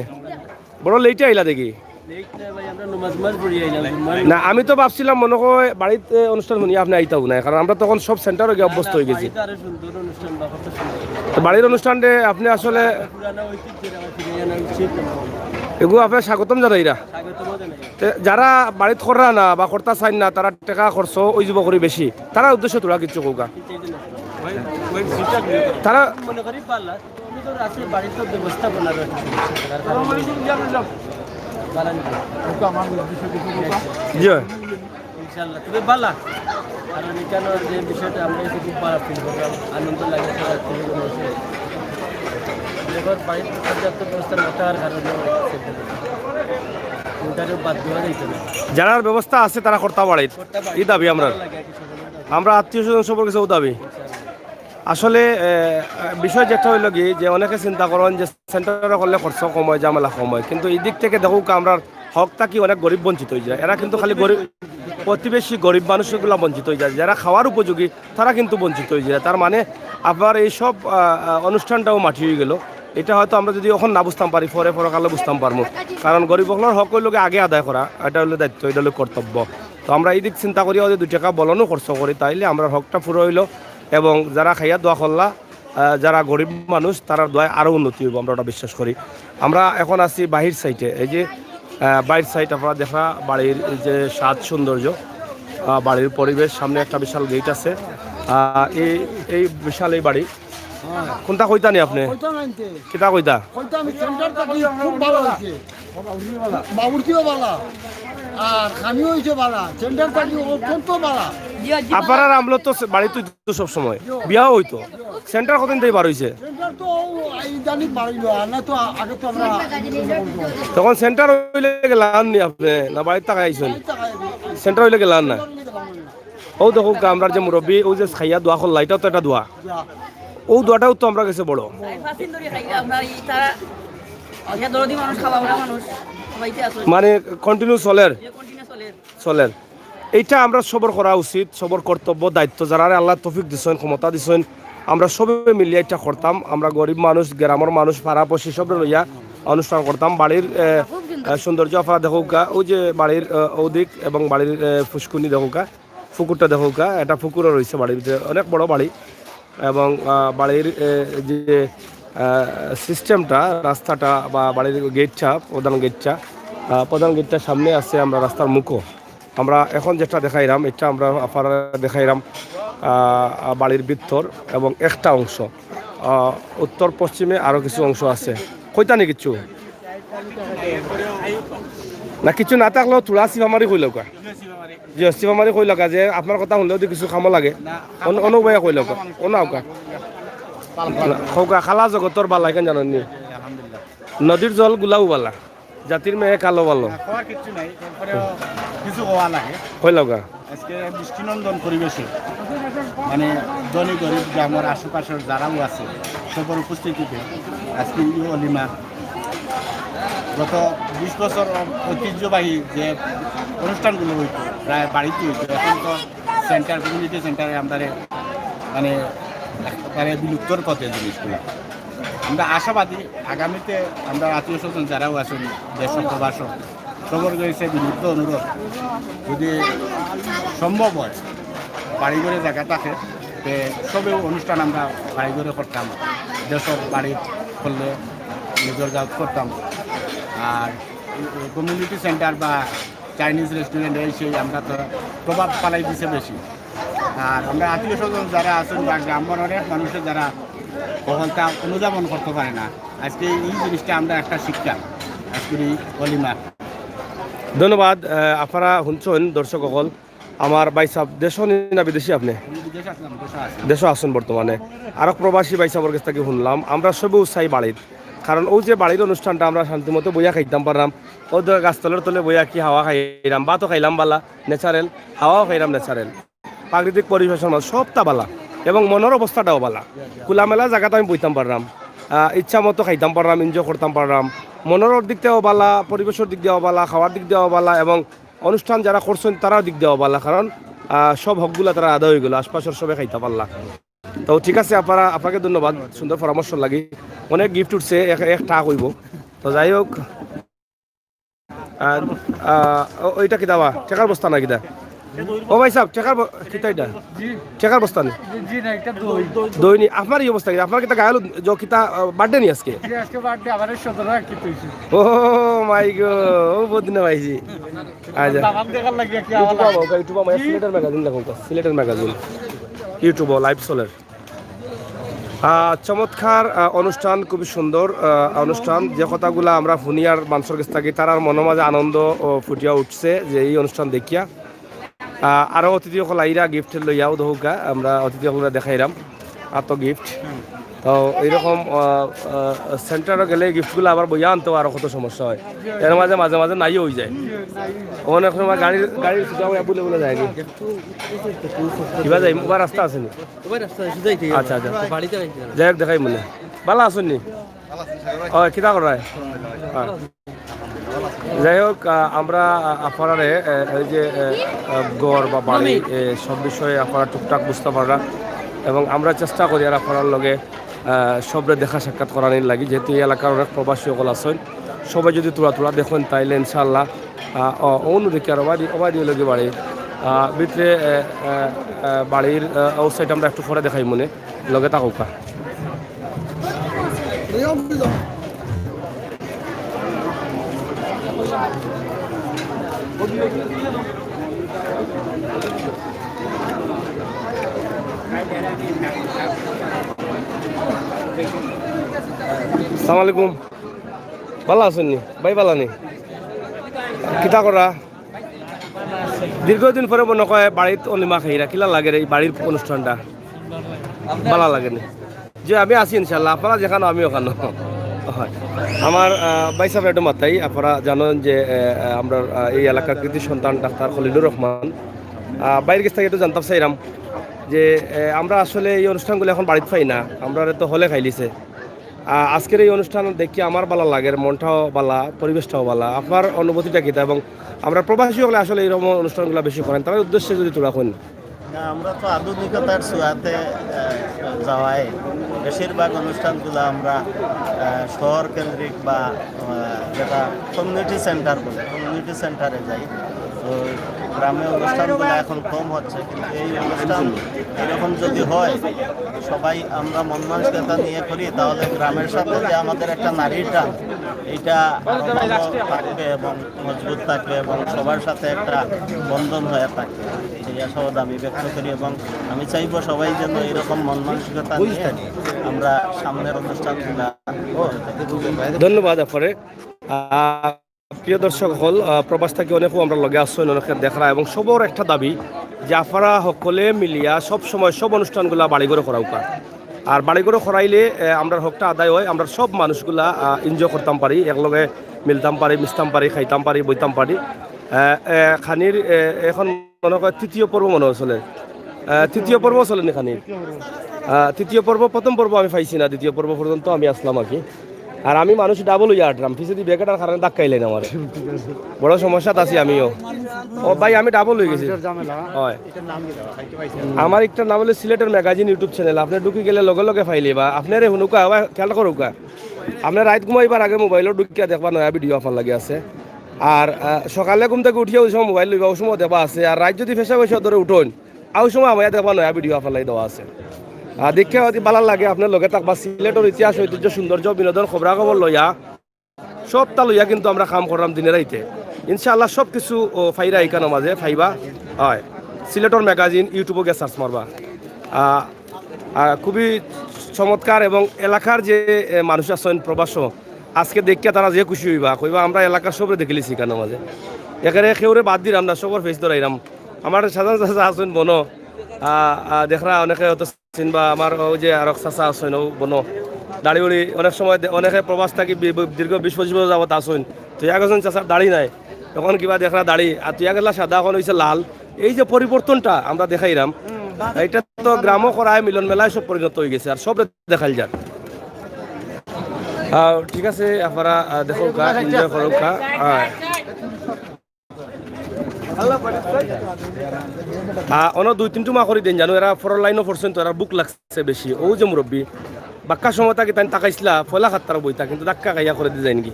বড় লেটে আইলা দেখি। না, আমি তো ভাবছিলাম মনে হয় বাড়িত অনুষ্ঠান হুনিয়া আপনে আইতাউ নায়, কারণ আমরা তখন সব সেন্টারো গিয়া অভ্যস্ত অইগেছি। তো বাড়ির অনুষ্ঠানে আপনে আসলে এগু আপনে স্বাগতম জানাইরা। তে যারা বাড়িত কররা না বা করতা চাইন না, তারা টেকা খরচ অইযিবো করি বেশি, তারার উদ্দেশ্যে থুড়া কিচ্ছু কউক্কা। তারা মনে করি পারলা। জি অয়। ইনশাআল্লাহ, তুমি বালা। কারণ এখানে যে বিষয়টা আমরা এসে খুব ভালো ফিল করলাম, আনন্দ লাগে। দেখো, বাড়ির পর্যাপ্ত ব্যবস্থা না থাকার কারণে ওটারও বাদ দেওয়া যাইতো না। যারার ব্যবস্থা আছে, তারা করতা পারে, এই দাবি আমরা। আমরা আত্মীয় স্বজন সবর কাছেও দাবি। আসলে, এ, বিষয় যেটা অইলো কি, যে অনেকে চিন্তা করইন যে সেন্টারো করলে খরচ কম অয়, ঝামেলা কম অয়, কিন্তু এই দিক থাকি দেখউক্কা, আমরার হক থাকি অনেক গরিব বঞ্চিত অইযায়। এরা কিন্তু খালি গরিব, প্রতিবেশী গরিব মানুষগুলা বঞ্চিত অইযায়, যারা খাওয়ার উপযোগী তারা কিন্তু বঞ্চিত অইযায়। তার মানে আপনার এই সব, আ, আ, অনুষ্ঠানটাও মাটি অইগেলো। এটা হয়তো আমরা যদি অখন না বুঝতাম পারি, পরে পরকালে বুঝতাম পারমু। কারণ গরিব অকলর হক অইলো গিয়া আগে আদায় করা, এটা অইলো দায়িত্ব, এটা অইলো কর্তব্য। তো আমরা এই দিক চিন্তা করিয়া অউ যে দুই টেকা বলনও খরচ করি, তাইলে আমরার হকটা পুরা অইলো। এবং যারা খাইয়া দোয়া করলা, আহ, যারা গরিব মানুষ, তারার দোয়ায় আরো উন্নতি অইবো, আমরা ওটা বিশ্বাস করি। আমরা এখন আছি বাহির সাইডে, এই যে, আহ, বাইর সাইড আপনারা দেখরা বাড়ির এই যে স্বাদ সৌন্দর্য, আহ, বাড়ির পরিবেশ, সামনে একটা বিশাল গেট আছে। আহ, এই, এই বিশাল এই বাড়ি। কোনটা কইতা নি আপনে? কইতা নাইতে। কিতা কইতা? কইতা আমি সেন্টার থাকি খুব ভালা অইছে। বাবুর্চিও ভালা, আর খানিও অইছে ভালা, সেন্টার থাকি অত্যন্ত ভালা। আপনারার আমলো তো বাড়িত তো সব সময় বিয়াও অইতো। সেন্টার কতদিন থাকি বার অইছে? সেন্টার তো ইদানিং বার অইলো, আর না তো আগে তো আমরা তখন সেন্টার অইলে গেলাম নি আপনে, না বাড়িত থাকি আইছইন? সেন্টার অইলে গেলাম না। অউ দেখউক্কা, আমরার যে মুরব্বি, অউ যে খাইয়া দোয়া করলা, এটাও তো একটা দোয়া। অউ দোয়াটাও তো আমরার গেছে বড়। মানে কন্টিনিউ চলের। চলের। এইটা আমরা সবর করা উচিত, সবর কর্তব্য, দায়িত্ব। যারারে আল্লায় তৌফিক দিছইন, ক্ষমতা দিছইন, আমরা সবে মিলিয়া এটা করতাম। আমরা গরিব মানুষ, গ্রামর মানুষ, পাড়া পড়শি সবরে লইয়া অনুষ্ঠান করতাম। বাড়ির, এ, এ, সৌন্দর্য আপনারা দেখউক্কা, অউ যে বাড়ির, এ, অউদিক এবং বাড়ির, এ, ফুসকুনি দেখউক্কা, পুকুরটা দেখউক্কা, এটা পুকুরও রইছে বাড়ির ভিতরে, অনেক বড় বাড়ি। এবং, আহ, বাড়ির, এ, যে, আহ, সিস্টেমটা, রাস্তাটা বা বাড়ির গেটটা, প্রধান গেটটা, আহ, প্রধান গেটটার সামনে আছে আমরা রাস্তার মুখো। আমরা এখন যেটা দেখাইরাম, এটা আমরা আপনারারে দেখাইরাম, আহ, বাড়ির ভিতর এবং একটা অংশ। আহ, উত্তর পশ্চিমে আরো কিছু অংশ আছে। কইতা নি কিচ্ছু? না, কিচ্ছু না থাকলেও থুড়া চিপা মারি কইলাউক্কা। জি, চিপা মারি কইলাউক্কা যে আপনার কথা হুনলেও তো কিছু কামো লাগে। অন-, অনো ভাইয়া কইলাউক্কা, অনো আউক্কা। না, কউক্কা, কালা জগতর বালা, ইখান জানইন নি? নদীর জল গুলাও বালা, জাতির মেয়ে কালো ভালো। না, কওয়ার কিচ্ছু নাই, তারপরেও কিছু কওয়া লাগে। কইলাউক্কা। আজকে দৃষ্টিনন্দন পরিবেশে, মানে, ধনী গরিব গ্রামর আশেপাশের যারাও আছে, সবর উপস্থিতিতে আজকে এই অলিমা, গত বিশ বছর ঐতিহ্যবাহী যে অনুষ্ঠানগুলো হইতো, প্রায় বাড়িতে হইতো, এখন তো সেন্টার, কমিউনিটি সেন্টারে আমরা, মানে, একেবারে বিলুপ্তর পথে জিনিসগুলো। আমরা আশাবাদী, আগামীতে আমরা আত্মীয় স্বজন যারাও আছেন, দেশ প্রবাসও, সবর কাছে বিনীত অনুরোধ, যদি সম্ভব হয়, বাড়ি ঘরে জায়গা থাকে, তে সবেও অনুষ্ঠান আমরা বাড়ি ঘরে করতাম, দেশর বাড়ি করলে নিজের গাঁও করতাম। আর কমিউনিটি সেন্টার বা চাইনিজ রেস্টুরেন্ট, এই সেই আমরা তো প্রভাব ফালাই দিছে বেশি। আর আমরা আত্মীয় স্বজন যারা আছেন বা গ্রামের অনেক মানুষের যারা হকলতা অনুধাবন করতে পারে না, আজকে এই জিনিসটা আমরা একটা শিক্ষা আজকের এই অলিমা। ধন্যবাদ। আহ, আপনারা শুনছেন দর্শক অকল, আমার ভাইসাব দেশো নি না বিদেশি আপনে? আমি বিদেশে আসলাম, দেশে আছি। দেশো আছেন বর্তমানে। আরক প্রবাসী ভাইসাবর কাছ থাকি শুনলাম, আমরা সবেউ চাই বাড়িত, কারণ অউ যে বাড়ির অনুষ্ঠানটা আমরা শান্তিমতো বইয়া খাইতাম পারলাম, অউ ধর গাছতলর তলে বইয়া কি হাওয়া খাইরাম, ভাতও খাইলাম বালা, ন্যাচারাল, হাওয়াও খাইরাম ন্যাচারাল, প্রাকৃতিক পরিবেশর মাঝে সবটা বালা এবং মনর অবস্থাটাও বালা। খোলামেলা জাগাত আমি বইতাম পারলাম, আহ, ইচ্ছা মতো খাইতাম পারলাম, এনজয় করতাম পারলাম, মনর দিক দিয়াও বালা, পরিবেশর দিক দিয়াও বালা, খাওয়ার দিক দিয়াও বালা এবং অনুষ্ঠান যারা করছেন তারার দিক দিয়াও বালা, কারণ, আহ, সব হকগুলা তারা আদায় হয়ে গেল, আশপাশর সবে খাইতা পারলা। তো ঠিক আছে, আপনারা, আপনাকে ধন্যবাদ সুন্দর পরামর্শ লাগি। অনেক গিফট উঠছে, এক, এক টাক হইব। তো যাই হোক, আহ, আহ, ও-, ওইটা কিতা বা? টেকার বস্তা না কিতা? ও ভাই সাহেব, টেকার ব-, কিতা এটা? টেকার বস্তা নি? জি, জি না, এটা দই। দই নি? আপনার এই অবস্থা কিতা? আপনার কিতা গায়ে হলুদ, জ-, কিতা, আহ, বার্থডে নি আজকে? জি, আজকে বার্থডে, আমার সতেরো আর কি তুইছি। ও মাই গো, ও বদিনা ভাইজি। আচ্ছা। দামান দেখার লাগি কি YouTube আবার? YouTube আমার, জি। সিলেটের ম্যাগাজিন দেখো, সিলেটের ম্যাগাজিন। YouTube লাইভ চলের। আহ, চমৎকার, আহ, অনুষ্ঠান, খুবই সুন্দর, আহ, অনুষ্ঠান। যে কথাগুলা আমরা হুনিয়ার মানষর গেছ থাকি, তারার মনর মাঝে আনন্দ ও ফুটিয়া উঠছে যে এই অনুষ্ঠান দেখিয়া। আহ, আরো অতিথি অকল আইরা গিফট লইয়াও দহকা, আমরা অতিথি অকলরে দেখাইরাম। আর তো গিফট। তো এইরকম, আহ, আহ, সেন্টারো গেলে গিফটগুলা আবার বইয়া আনতেও আরো কত সমস্যা হয়। এর মাঝে, মাঝে, মাঝে নাইও হয়ে যায়। অনেক সময় গাড়ির, গাড়ির সুবিধা অইয়া বুলে বুলে যায় কি? কিবা যাই, উবার রাস্তা আছে নি? উবার রাস্তা আছে, যাইতে আচ্ছা, আচ্ছা। বাড়িতে যাইতে হবে। যাই হোক, দেখাই মনে। ভালা আছইন নি? ও, কিতা করায়? হ্যাঁ। যাই হোক, আহ, আমরা, আহ, আপনারারে, আহ, এই যে, আহ, আহ, ঘর বা বাড়ি, এ, সব বিষয়ে আপনারা টুকটাক বুঝতা পাররা। এবং আমরা চেষ্টা করি আর আপনারার লগে, আহ, সবরে দেখা সাক্ষাৎ করানির লাগি, যেহেতু এই এলাকার অনেক প্রবাসী অকল আছইন, সবাই যদি থুড়া থুড়া দেখইন, তাইলে ইনশাআল্লাহ, আহ, অ-, অন্য দিকে আর ওবাদি, ওবাদি লগে বাড়ি, আহ, ভিতরে, আহ, আহ, আহ, বাড়ির, আহ, ও সাইড আমরা একটু পরে দেখাই মনে, লগে থাকউক্কা। আসসালামু আলাইকুম। ভালা আছইন নি? ভাই ভালা নি? কিতা করা? দীর্ঘদিন পরে মনে কয় বাড়িত অলিমা খাইরা, কিলা লাগের এই বাড়ির অনুষ্ঠানটা? ভালা লাগে নি? জি, আমি আছি ইনশাআল্লাহ, আপনারা যেখানো আমি ওখানো। হয়। আমার, আহ, ভাই সাহেব একটু মাতাই, আপনারা জানেন যে, আহ, আমরা, আহ, এই এলাকার কৃতি সন্তান ডাক্তার খলিলুর রহমান। আহ, ভাইর গেছ থাকি একটু জানতাম চাইরাম যে, আহ, আমরা আসলে এই অনুষ্ঠানগুলা এখন বাড়িত পাই না, আমরারে তো হলে খাইলিছে। আহ, আজকের এই অনুষ্ঠান দেখি আমার ভালা লাগের, মনটাও ভালা, পরিবেশটাও ভালা। আপনার অনুভূতিটা কিতা? এবং আমরা প্রবাসী অকলে আসলে এইরকম অনুষ্ঠানগুলা বেশি করেন, তারার উদ্দেশ্যে যদি থুড়া কইন। না, আমরা তো আধুনিকতার ছোঁয়াতে, আহ, যাওয়ায় বেশিরভাগ অনুষ্ঠানগুলা আমরা, আহ, শহর কেন্দ্রিক বা, আহ, যেটা কমিউনিটি সেন্টার বলে, কমিউনিটি সেন্টারে যাই। তো গ্রামে অনুষ্ঠানগুলা এখন কম হচ্ছে, কিন্তু এই অনুষ্ঠান এরকম যদি হয়, সবাই আমরা মন মানসিকতা নিয়ে করি, তাহলে গ্রামের সাথে যে আমাদের একটা নারীর টান, এটা আরো ভালো থাকবে এবং মজবুত থাকবে এবং সবার সাথে একটা বন্ধন হয়ে থাকবে, এই আশাবাদ আমি ব্যক্ত করি। এবং আমি চাইবো সবাই যেন এরকম মন মানসিকতা নিয়ে আমরা সামনের অনুষ্ঠানগুলা। ধন্যবাদ আপনারে। আহ, প্রিয় দর্শক অকল, আহ, প্রবাস থাকি অনেকেউ আমরার লগে আছইন, অনেকে দেখরা, এবং সবর একটা দাবি যে আপনারা হকলে মিলিয়া সব সময় সব অনুষ্ঠানগুলা বাড়ি ঘরো করাউক্কা। আর বাড়ি ঘরো করাইলে, আহ, আমরার হকটা আদায় হয়, আমরা সব মানুষগুলা, আহ, এনজয় করতাম পারি, একলগে মিলতাম পারি, মিশতাম পারি, খাইতাম পারি, বইতাম পারি। আহ, আহ, খানির, আহ, এখন মনে কয় তৃতীয় পর্ব মনে হয় চলের। আহ, তৃতীয় পর্ব চলের নি খানির। আহ, তৃতীয় পর্ব, প্রথম পর্ব আমি পাইছি না, দ্বিতীয় পর্ব পর্যন্ত আমি আছলাম আর কি। আর আমি মানুষ ডাবল অইয়া আটরাম, পিছেদি ব্যাগ আটার কারণে ধাক্কাইলাইন আমারে। বড় সমস্যাত আছি আমিও। ও ভাই, আমি ডাবল অই গেছি। মানুষের ঝামেলা। হয়। এটার নাম কি দেওয়া? খাইতে পাইছি না। আমার একটার নাম অইলো সিলেটের ম্যাগাজিন YouTube চ্যানেল, আপনে ঢুকি গেলে লগে লগে পাইলিবা। আপনারে হুনুকা, আবার খেয়াল করুকা। আপনে রাইত ঘুমাইবার আগে মোবাইলো ঢুকিয়া দেখবা, নয়া ভিডিও আপনার লাগি আছে। আর, আহ, সকালে ঘুম থাকি উঠিয়া ওই সময় মোবাইল লইবা, ওই সময় দেখবা আছে। আর রাইত যদি পেশাব টেশাব ধরে উঠইন, আউ সময় আমায় দেখবা নয়া ভিডিও আপনার লাগি দেওয়া আছে। আহ, দেখিয়া অতি ভালা লাগে, আপনার লগে থাকবা। সিলেটর ইতিহাস, ঐতিহ্য, সৌন্দর্য, বিনোদন, খবরাখবর লইয়া, সবটা লইয়া কিন্তু আমরা কাম কররাম দিনে রাইতে। ইনশাআল্লাহ সব কিছু, ও, পাইরা ইখানর মাঝে পাইবা। হয়, সিলেটর ম্যাগাজিন YouTube-ও গিয়া সার্চ মারবা। আহ, আহ, খুবই চমৎকার এবং এলাকার যে, এ, মানুষ আছইন প্রবাসো, আজকে দেখিয়া তারা যে খুশি অইবা, কইবা, "আমরা এলাকার সবরে দেখিলিছি ইখানর মাঝে।" একেরে কেউরে বাদ দিরাম না, সবর ফেস ধরাইরাম। আমার সাজান চাচা আছইন বনো, আ, আ, দেখরা অনেকে হয়তো চিনবা, আমার ওই যে আরক চাচা আছইন, ও বনো, দাড়ি উড়ি অনেক সময় দে-, অনেকে প্রবাস থাকি বি-, বি-, দীর্ঘ বিশ পঁচিশ বছর যাবত আছইন। তো একজন চাচার দাড়ি নাই, এখন কিবা দেখরা দাড়ি, আর তুই আগেলা সাদা, এখন অইছে লাল। এই যে পরিবর্তনটা আমরা দেখাইরাম, এটা তো গ্রামও করায়, মিলন মেলায় সব পরিণত অই গেছে, আর সব দেখাইল যার। আহ, ঠিক আছে, আপনারা, আহ, দেখউক্কা, এনজয় করউক্কা। আহ, আহ, অনো দুই তিন টুমা করি দেইন জানো, এরা ফরর লাইনও পড়ছইন তো, এরা ভুক লাগছে বেশি। ও যে মুরব্বি, বাক্কা সময় থাকি তাইন তাকাইছলা, পয়লা খাত্তারও বইতা, কিন্তু ধাক্কা খাইয়া করে দি যাইনগি।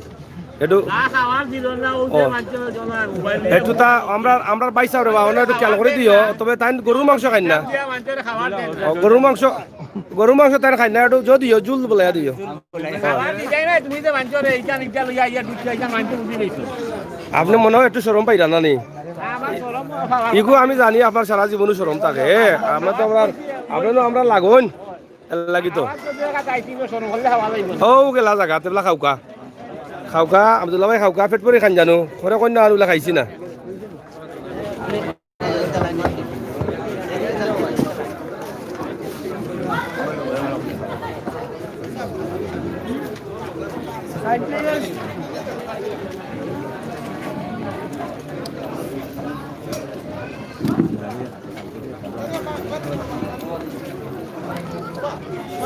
একটু, না খাওয়ার দিল না, ও যে ও। মানছে না, জনা মোবাইল নিয়ে একটু তা আমরা, আমরা বাইসা রে বা, ওনা একটু খেয়াল করি দিও। তবে তাই গরুর মাংস খাইন না। দিয়া মানছে না খাওয়ার দেন না। ও, গরুর মাংস, গরুর মাংস তাই খাইন না, একটু যদিও জুল বলে দিও। খাওয়ার দিছে না, তুমি যে মানছো রে, এইখান, এইখান লইয়া আইয়া ঢুকছো, এইখান মানছে বুঝি লইছো। আপনি মনে হয় একটু শরম পাইরা না নি? আমার শরম পাওয়া ইগু আমি জানি আপনার সারা জীবনও শরম থাকে। এ, আমরা তো আমরা, আমরা তো আমরা লাগন। এর লাগি তো। আমার তো দেখা যায়, তুমি শরম করলে খাওয়া যাইব না। ও গেলা জাগা, তেবলা খাউকা। খাউকা, আব্দুল্লাহ ভাই খাউকা, পেট ভরি খান জানো। খরে কইন না আর ওলা খাইছি না।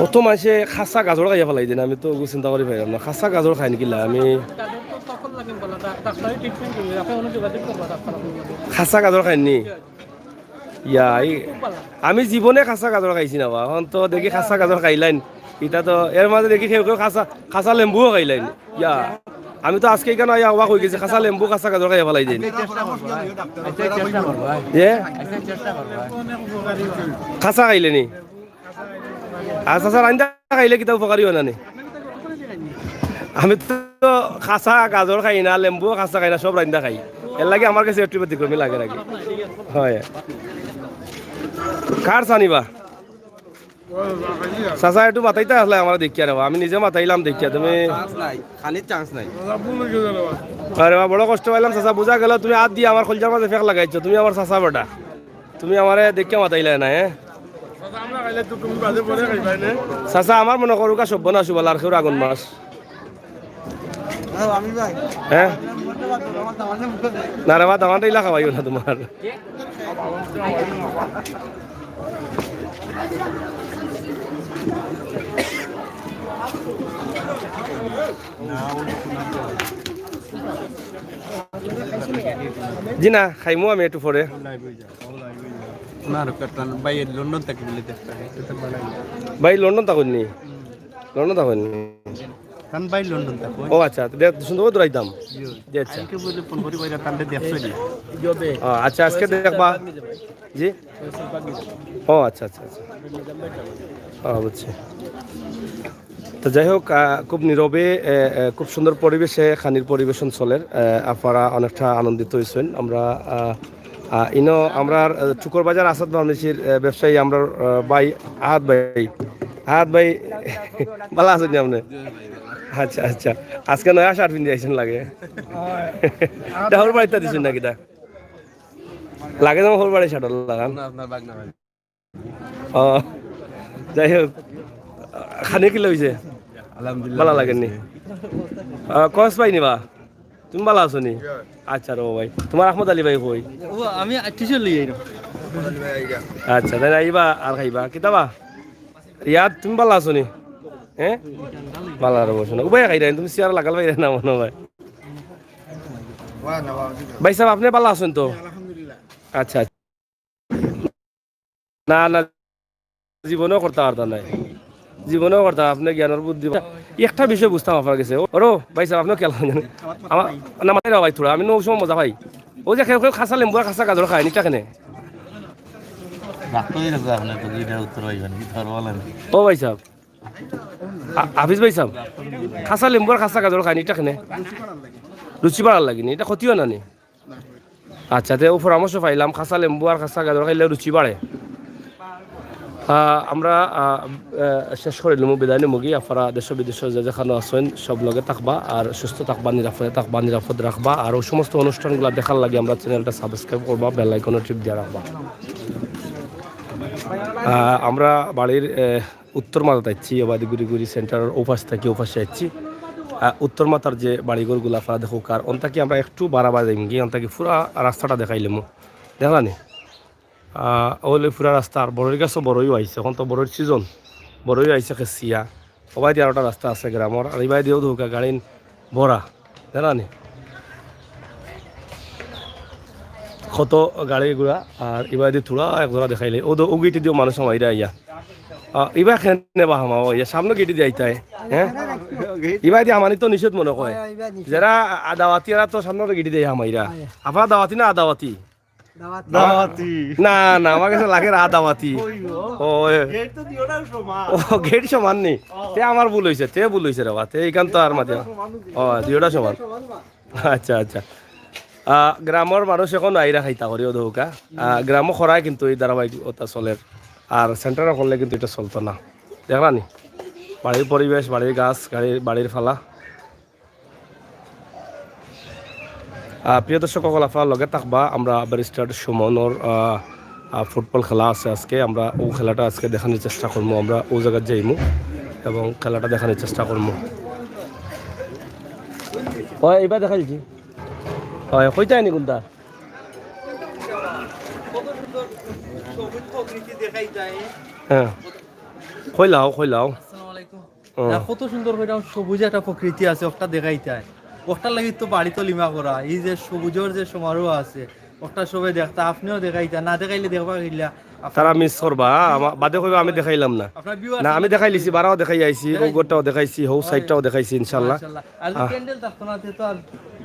কত মানষে খাসা গাজর খাইয়া ফালাই দেন, আমি তো ওগু চিন্তা করি পাইলাম না। খাসা গাজর খাইন কিলা? আমি খাসা গাজর খাইনি? ইয়া, এই, আমি জীবনে খাসা গাজর খাইছি না বা। এখন তো দেখি খাসা গাজর খাইলাইন। ইটা তো এর মাঝে দেখি কেউ কেউ খাসা, খাসা লেম্বুও খাইলাইন। ইয়া, আমি তো আজকে এখানে আইয়া অবাক হয়ে গেছি। খাসা লেম্বু, খাসা গাজর খাইয়া ফালাই দেন। এ? খাসা খাইলে নি? আচ্ছা, স্যার, আইন্দা খাইলে কিতা উপকারী হয় না নি? আমি তো খাসা গাজর খাই না, লেম্বু খাসা খাই না, সব রাইন্দা খাই। এর লাগি আমার কাছে একটু ব্যতিক্রমী লাগে নাকি। হয়। কার চা নিবা? চাচা, একটু মাতাইতা আসলে আমার দেখিয়া রে বা। আমি নিজে মাতাইলাম দেখিয়া, তুমি চান্স নাই, খানির চান্স নাই। আরে বা, বড় কষ্ট পাইলাম চাচা, বুঝা গেল তুমি আত দিয়া আমার কলজার মাঝে ফেক লাগাইছো, তুমি আমার চাচা বেটা। তুমি আমারে দেখিয়া মাতাইলায় না, হ্যাঁ? চাচা, আমরা খাইলে তো তুমি বাদে পরে খাইবায় না। চাচা, আমার মনে করুকা সভ্য না সুবালার খেউর আগুন মাছ। হ্যাঁ? না রে বা, দামানটা ইলা খাওয়াইও না তোমার। জি না, খাইমু আমি একটু পরে। না, রে, কারণ ভাই লন্ডন থাকি বলে দেখতে হয়। ভাই লন্ডন থাকইন নি? লন্ডন থাকইন নি? কারণ ভাই লন্ডন থাকইন। ও আচ্ছা, তো দেখ, সুন্দর করে দৌড়াইতাম। জি। জি, আচ্ছা। কালকে বলে ফোন করি ভাই, তাহলে দেখছো নি? ও, আচ্ছা, আজকে দেখবা। জি? ও আচ্ছা, আচ্ছা, আচ্ছা। ও, বুঝছি। তো যাই হোক, আহ, খুব নীরবে, আহ, আহ, খুব সুন্দর পরিবেশে খানির পরিবেশন চলের। আহ, আপনারা অনেকটা আনন্দিত হইছেন। আমরা, আহ, আহ, ইনো আমরার, আহ, চুকর বাজার আসাদ ফার্মেসির, আহ, ব্যবসায়ী আমরার, আহ, ভাই আহাদ ভাই। আহাদ ভাই, ভালা আছইন নি আপনে? আচ্ছা, আচ্ছা। আজকে নয়া শার্ট পিন্দি আইছইন লাগে। ইটা হউর বাড়িত দিছইন নাকি ইটা? লাগে যেমন হউর বাড়ির শার্ট লাগান। না, আপনার বাগনা ভাই। ও, যাই হোক, খানি কিলা অইছে? আলহামদুলিল্লাহ, ভালা লাগের নি? আহ, কস ভাই নি বা? তুমি ভালা আছো নি? আচ্ছা রে ভাই, তোমার আহমদ আলী ভাই কই? ও, আমি টিচার লই আইরাম। আচ্ছা, তাইলে আইবা আর খাইবা। কিতা বা? রিয়াদ, তুমি ভালা আছো নি? হ্যাঁ? ভালা আর বসো না। উবাই খাইরায়, তুমি চেয়ার লাগাল পাইরায় না মনে হয়। ভাই সাহেব, আপনে ভালা আছইন তো? আচ্ছা, আচ্ছা। না, না, জীবনেও করতা পারতা নায়। জীবনেও করতা, আপনে জ্ঞানর বুদ্ধি। একটা বিষয় বুঝতাম আপনার গেছে। ও, ওরো, ভাই সাহেব, আপনেও খেয়াল করেন। আমার, না, মাথায় না ভাই, থুড়া, আমি নৌ সময় মজা পাই। ও যে কেউ কেউ খাসা লেম্বু আর খাসা গাজর খায়, ইটা কেনে? ডাক্তারই আছে, আপনি তো দুইটা উত্তর পাইবেন, কি ধর বলেন? ও ভাই সাহেব, আ-, হাফিজ ভাই সাহেব, খাসা লেম্বু আর খাসা গাজর খায়, ইটা কেনে? রুচি বাড়ার লাগি নি, ইটা ক্ষতিও না নি? আচ্ছা, তে ও পরামর্শ পাইলাম, খাসা লেম্বু আর খাসা গাজর খাইলে রুচি বাড়ে। আহ, আমরা, আহ, আহ, শেষ করিলিমু, বিদায় নিমুগি। আপনারা দেশ বিদেশ যে যেখানো আছইন, সব লগে থাকবা, আর সুস্থ থাকবা, নিরাপদে থাকবা, নিরাপদ রাখবা। আর ও সমস্ত অনুষ্ঠানগুলা দেখার লাগি আমরার চ্যানেলটা সাবস্ক্রাইব করবা, বেল আইকনো টিপ দিয়া রাখবা। আহ, আমরা বাড়ির, আহ, উত্তর মাথাত আইছি, এবাদি ঘুরি ঘুরি সেন্টারর ও পাশ থাকি ও পাশে আইছি। আহ, উত্তর মাথার যে বাড়িঘরগুলা আপনারা দেখউক্কা, আর অন থাকি আমরা একটু বাড়াবাড়ি যাইমুগি, অন থাকি পুরা রাস্তাটা দেখাইলিমু। দেখলানি? আহ, অউ অইলো পুরা রাস্তা, আর বড়ই গাছও বড়ইও আইছে, এখন তো বড়ইর সিজন, বড়ইও আইছে খেসিয়া। ওবায়দি আরোটা রাস্তা আছে গ্রামর, আর ইবায়দিও দেখউক্কা গাড়িন ভরা, দেখলানি? কত গাড়ি ঘোড়া, আর ইবায়দি থুড়া এক জোড়া দেখাইলে, ও তো উগিটি দিও মানুষ আমার ইরা আইয়া। আহ, ইবা কেনে বা হামাও, ইয়া সামনে গেটি দিয়া আইতায়, হ্যাঁ? ইবা দিয়া হামানি তো নিষেধ মনে কয়। হয়, হয়, ইবা নিষেধ। যারা আদাওয়াতি, এরা তো সামনে গেটি দিয়া হামাইরা। হয়। আপনারা দাওয়াতি না আদাওয়াতি? দাওয়াতি। দাওয়াতি। না, না, আমার কাছে লাগে আদাওয়াতি। ওই গো। ও, এ। গেট তো দুইটাও সমান। ও, গেট সমান নি? ও। তে আমার ভুল হইছে, তে ভুল হইছে রে বা, তে এইখান তো আর মাঝে। সমান। ও, দুইটা সমান। সমান বা। আচ্ছা, আচ্ছা। আহ, গ্রামর মানুষ এখন আইরা খাইতা করি, ও দৌকা। আহ, গ্রামও খরায় কিন্তু এই ধারাবাহিকতা চলের। আর সেন্টারও করলে কিন্তু এটা চলতো না। দেখলা নি? বাড়ির পরিবেশ, বাড়ির গাছ, গাড়ির, বাড়ির ফালা। আহ, প্রিয় দর্শক সকল, আপনারা লগে থাকবা। আমরা ব্যারিস্টার সুমনর, আহ, আহ, ফুটবল খেলা আছে আজকে। আমরা ও খেলাটা আজকে দেখানোর চেষ্টা করবো। আমরা ও জায়গায় যাইমু এবং খেলাটা দেখানোর চেষ্টা করবো। ওই, এবার দেখাইছি। ওই, কইতায় নি কোনটা? হ্যাঁ। কইলাও, কইলাও। আসসালামু আলাইকুম। হুম। না, কত সুন্দর কইরা সবুজ একটা প্রকৃতি আছে, ওটা দেখাইতায়। ওটার লাগি তো বাড়ি তো লিমা করা। এই যে সবুজর যে সমারোহ আছে, ওটা সবে দেখতা, আপনিও দেখাইতা, না দেখাইলে দেখবা কিলা? আপনার তারা মিস করবা, আমা-, বাদে কইবা আমি দেখাইলাম না। আপনার view না, আছে আমি না? দেখাইলিছি, বারাও দেখাই আইছি, দেখাইছি। ওগরটাও দেখাইছি, হৌ হয়। সাইডটাও দেখাইছি, ইনশাল্লাহ। মাশাআল্লাহ। আর যদি আহ। প্যান্ডেল থাকতো না, তে তো আর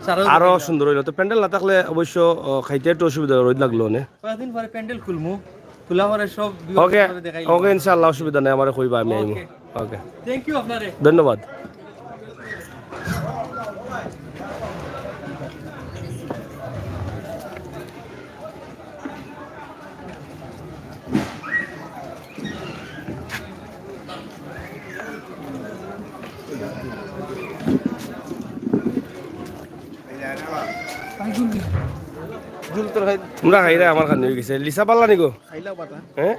সারা আরো হইতো না। সুন্দর হইলো। তো প্যান্ডেল না থাকলে অবশ্য, আহ, খাইতে একটু অসুবিধা, রোদ লাগলো নে। কয়েকদিন পরে প্যান্ডেল খুলমু, খোলা পরে সব view ওকে, করে দেখাই ওকে, দিবো। ইনশাআল্লাহ, অসুবিধা নাই, আমারে কইবা, আমি আইমু। ওকে। ওকে। Thank you আপনারে। ধন্যবাদ। তোমরা খাইরা আমার খানি হয়ে গেছে। লিসা পাল্লা নিগো? খাইলাও পাতা। হ্যাঁ?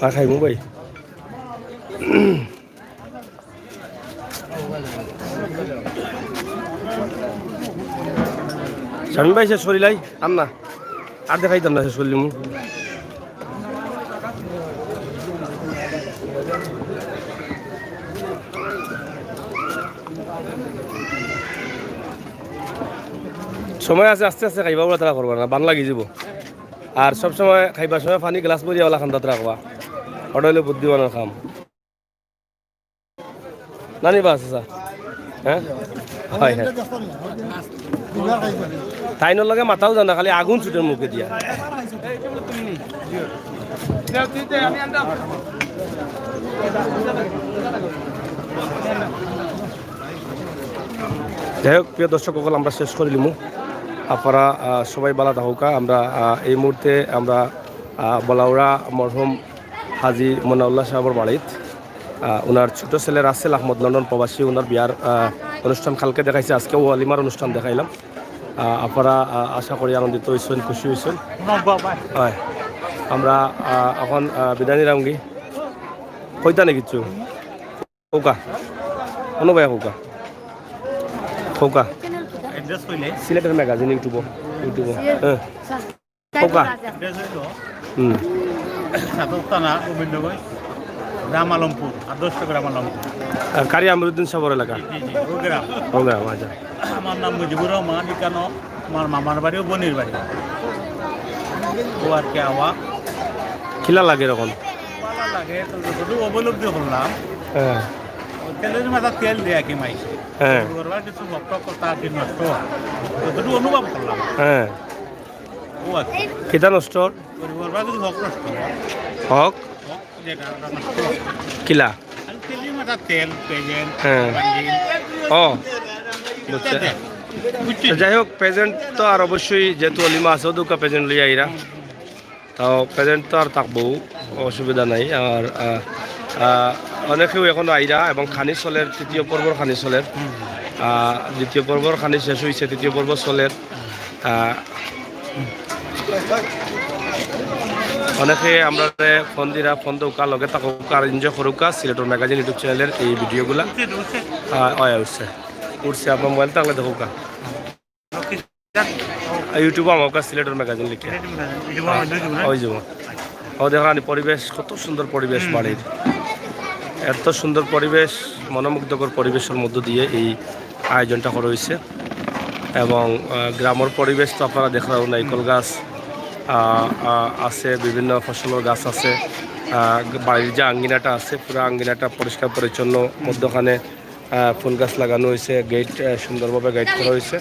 আর খাইমু ভাই। শামীম ভাই, শেষ করিলাই? আর না। আর দেখাইতাম না, শেষ করিলিমু। সময় আছে, আস্তে আস্তে খাইবা, ওরা তারা করবা না, বান লাগি যাব। আর সব সময় খাইবার সময় পানি গ্লাস ভরিয়া ওলা খান্দাত রাখবা, ওটা হইলো বুদ্ধিমানের কাম। নানি বা আছে, স্যার? হ্যাঁ? হয়, হ্যাঁ। তাইনর লগে মাতাও যায় না, খালি আগুন ছুটের মুখে দিয়া। যাই হোক, প্রিয় দর্শক সকল, আমরা শেষ করিলিমু। আপনারা, আহ, সবাই ভালা থাকুকা। আমরা, আহ, এই মুহূর্তে আমরা, আহ, বলাউড়া মরহুম হাজী মনাউল্লাহ সাহেবর বাড়িত, আহ, ওনার ছোট ছেলে রাসেল আহমদ লন্ডন প্রবাসী, ওনার বিয়ার, আহ, অনুষ্ঠান কালকে দেখাইছি, আজকেও ওয়ালিমার অনুষ্ঠান দেখাইলাম। আহ, আপনারা, আহ, আশা করি আনন্দিত হইছেন, খুশি হইছেন। হয়। আমরা, আহ, এখন, আহ, বিদায় নিলাম কি? কইতা নি কিচ্ছু? কউকা। অনু ভাই কউকা। কউকা। Address কইলে? সিলেটের ম্যাগাজিন YouTube-ও, YouTube-ও। হ্যাঁ। কউকা। Address হইল হুম। সাতক থানা, গোবিন্দগঞ্জ, গ্রাম আলমপুর, আদর্শ গ্রাম আলমপুর। আহ, কারি আমিরুদ্দিন সাহেবর এলাকা? জি, জি, ও গ্রাম। ও গ্রাম, আচ্ছা। আমার নাম মুজিবুর রহমান, এখানো আমার মামার বাড়িও বনির বাড়ি। ও আর কি আওয়া। কিলা লাগে এরকম? ভালা লাগে, তো যতটুকু উপলব্ধি করলাম, হ্যাঁ। তেলের মাথা তেল দেয়া কি মাইছে? হ্যাঁ। গরিবর কিছু ভক্ত কথা কি নষ্ট হয়, যতটুকু অনুভব করলাম। হ্যাঁ। ও আর কি। কিতা নষ্ট? গরিবর কিছু হক নষ্ট হয়। হক? হক যেটা ওটা নষ্ট হয়। কিলা? আর তেলের মাথা তেল, present, হ্যাঁ। বান্ডিল। ও। বুঝছে। বুঝছি। তো যাই হোক, present তো আর অবশ্যই যেহেতু অলিমা আছে, ওদুকা present লইয়া আইরা। তাও present তো আর থাকবো, অসুবিধা নাই। আর, আহ, আহ, অনেকেও এখন আইরা এবং খানি চলের, তৃতীয় পর্বর খানি চলের। আহ, দ্বিতীয় পর্বর খানি শেষ হইছে, তৃতীয় পর্ব চলের। আহ, অনেকে আমরারে ফোন দিরা, ফোন দেউকা, লগে থাকুকা আর enjoy করুকা সিলেটর ম্যাগাজিন YouTube channel-এর এই video গুলা। আহ, অয় উঠছে, উঠছে, আপনার মোবাইল থাকলে দেখুকা। YouTube আমার কাছে সিলেটর ম্যাগাজিন লিখে। সিলেটর ম্যাগাজিন, YouTube আমার হ্যাঁ, হয়ে যাবো না? হয়ে যাবো। ও, দেখো, আনি পরিবেশ, কত সুন্দর পরিবেশ হুম। বাড়ির। এত সুন্দর পরিবেশ, মনোমুগ্ধকর পরিবেশের মধ্য দিয়ে এই আয়োজনটা করা হয়েছে। এবং, আহ, গ্রামের পরিবেশ তো আপনারা দেখলেন, নাইকল হুম। গাছ, আহ, আহ, আছে, বিভিন্ন ফসলের গাছ আছে। আহ, বাড়ির যে আঙ্গিনাটা আছে, পুরো আঙ্গিনাটা পরিষ্কার পরিচ্ছন্ন, মধ্যখানে আহ, ফুল গাছ লাগানো হয়েছে, গেট, আহ, সুন্দরভাবে গেট করা হয়েছে।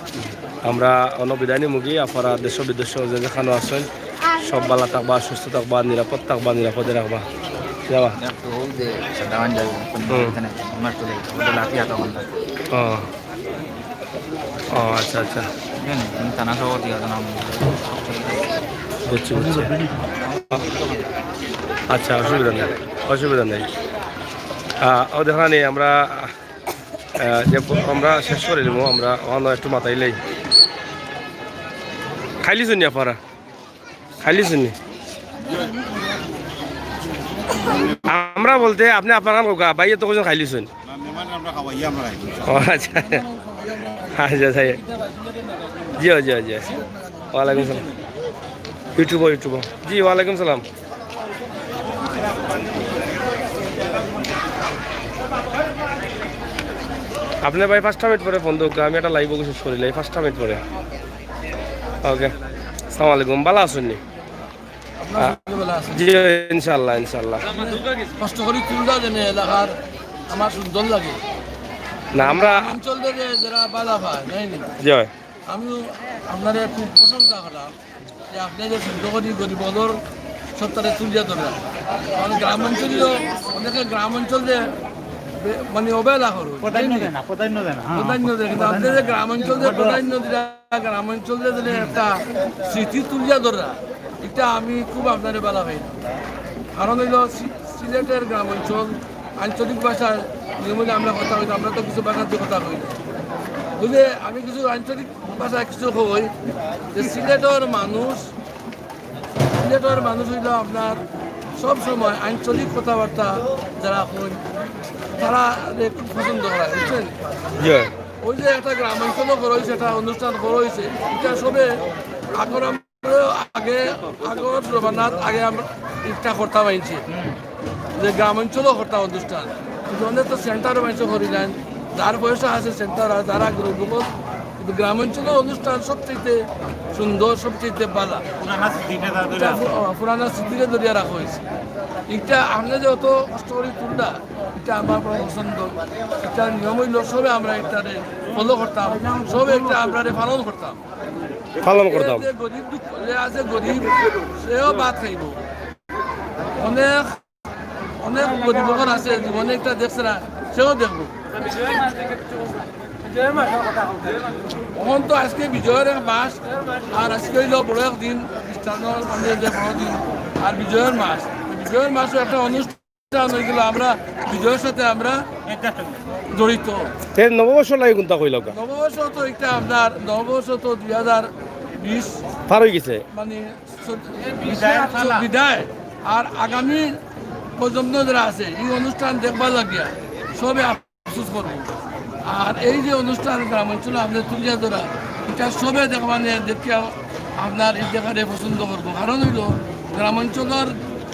আমরা অনো বিদায় নিমুগি, আপনারা দেশ বিদেশ যে যেখানে আছেন, সব ভালো থাকবা, সুস্থ থাকবা, নিরাপদ থাকবা, নিরাপদে রাখবা। যাবা। ও। ও, আচ্ছা, আচ্ছা। বুঝছি, বুঝছি। আচ্ছা, অসুবিধা নেই, অসুবিধা নেই। আহ, ও দেখা নেই, আমরা, আহ, যে আমরা শেষ করে নিবো, আমরা অন্য একটু মাতাইলেই। খাইলি শুনি আপনারা? খাইলি শুনি? আমরা বলতে আপনি আপনার কাম করুকা, ভাই, এত কজন খাইলি শুনি? না, মেহমান আমরা খাওয়াই, আমরা খাই। ও, আচ্ছা। আচ্ছা, আচ্ছা। জি, জি, জি। ওয়ালাইকুম সালাম। YouTube, YouTube. জি, ওয়ালাইকুম সালাম। আপনি ভাই পাঁচটা মিনিট পরে ফোন দেবো, আমি একটা লাইভ শেষ করিলাই, পাঁচটা মিনিট পরে। ওকে, আসসালামু আলাইকুম, ভালো আছেন নি? আপনার আহ, সঙ্গে বেলা আছে। জি, ইনশাল্লাহ, ইনশাল্লাহ। কষ্ট করি তুলরা যেন এলাকার আমার সুন্দর লাগে। না, আমরা অঞ্চল থেকে যারা বাধা পায়, তাই না? জি, হয়। আমিও আপনারে খুব প্রশংসা করাম যে আপনি যে সুন্দর করি গরিব অকলর সত্তারে তুলিয়া ধরলেন। কারণ গ্রাম অঞ্চলে অনেকে গ্রাম অঞ্চলে বে-, মানে অবহেলা করুন, প্রাধান্য তাই না? দেয় না, প্রাধান্য দেয় না, হ্যাঁ। প্রাধান্য দেয়, কিন্তু আপনি যে গ্রাম অঞ্চলে প্রাধান্য দিলা, গ্রাম অঞ্চলে যদি একটা স্মৃতি তুলিয়া ধরা, এটা আমি খুব আপনারে বালা পাই। কারণ হইল সি-, সিলেটের গ্রাম অঞ্চল, আঞ্চলিক ভাষায় নিয়মিত আমরা কথা কই, আমরা তো কিছু ভাষাতে কথা কই। বুঝলে, আমি কিছু আঞ্চলিক ভাষায় কিছু কই যে সিলেটের মানুষ, সিলেটের মানুষ হইল আপনার সব সময় আঞ্চলিক কথাবার্তা যারা কই, তারা খুব পছন্দ করা, বুঝছেন? জি। ওই যে একটা গ্রামাঞ্চলও করা হয়েছে, একটা অনুষ্ঠান করা হয়েছে, এটা সবে আগর আমরা আগে, আগর জমানাত আগে আমরা একটা করতাম আনছি, যে গ্রামাঞ্চলও করতাম অনুষ্ঠান। কিন্তু অনেক তো সেন্টারও মানুষ করি যান, যার পয়সা আছে সেন্টার, আর যারা গরিব লোক, কিন্তু গ্রামাঞ্চলের অনুষ্ঠান সবচেয়ে সুন্দর, সবচেয়ে ভালো। পুরানা স্মৃতিটা ধরে এটা রাখা। পু-, পুরানা স্মৃতিটা ধরিয়া রাখা হয়েছে। এটা আমরা যে অত কষ্ট করি তুললা, এটা আমার বড় পছন্দ। এটা নিয়ম হইল, সবে আমরা এটারে ফলো করতাম, সবে এটা আমরা পালন করতাম। পালন করতাম। যে গরিব দুঃখ, যে আছে গরিব, সেও ভাত খাইব। অনেক, অনেক গরিব ঘর আছে, জীবনে একটা দেখছে না, সেও দেখবো। এখন তো আজকে বিজয়ের এক মাস, আর আজকে হইল বড় এক দিন, খ্রিস্টানদের যে বড় দিন, আর বিজয়ের মাস। বিজয়ের মাসও একটা অনুষ্ঠান হয়ে গেল, আমরা বিজয়ের সাথে আমরা জড়িত। তে নববর্ষ লাগে কোনটা কইলাম? নববর্ষ তো একটা আপনার, নববর্ষ তো দুই হাজার বিশ পার হয়ে গেছে। মানে, বিদায়। বিদায়। আর আগামী প্রজন্ম যারা আছে, এই অনুষ্ঠান দেখবার লাগিয়া সবে আফসোস করবো। আর এই যে অনুষ্ঠান গ্রামাঞ্চলে আপনি তুলিয়া ধরা, এটা সবে দেখবা নিয়ে দেখিয়া আপনার এই জায়গাটা পছন্দ করবো। কারণ হইল, গ্রামাঞ্চলের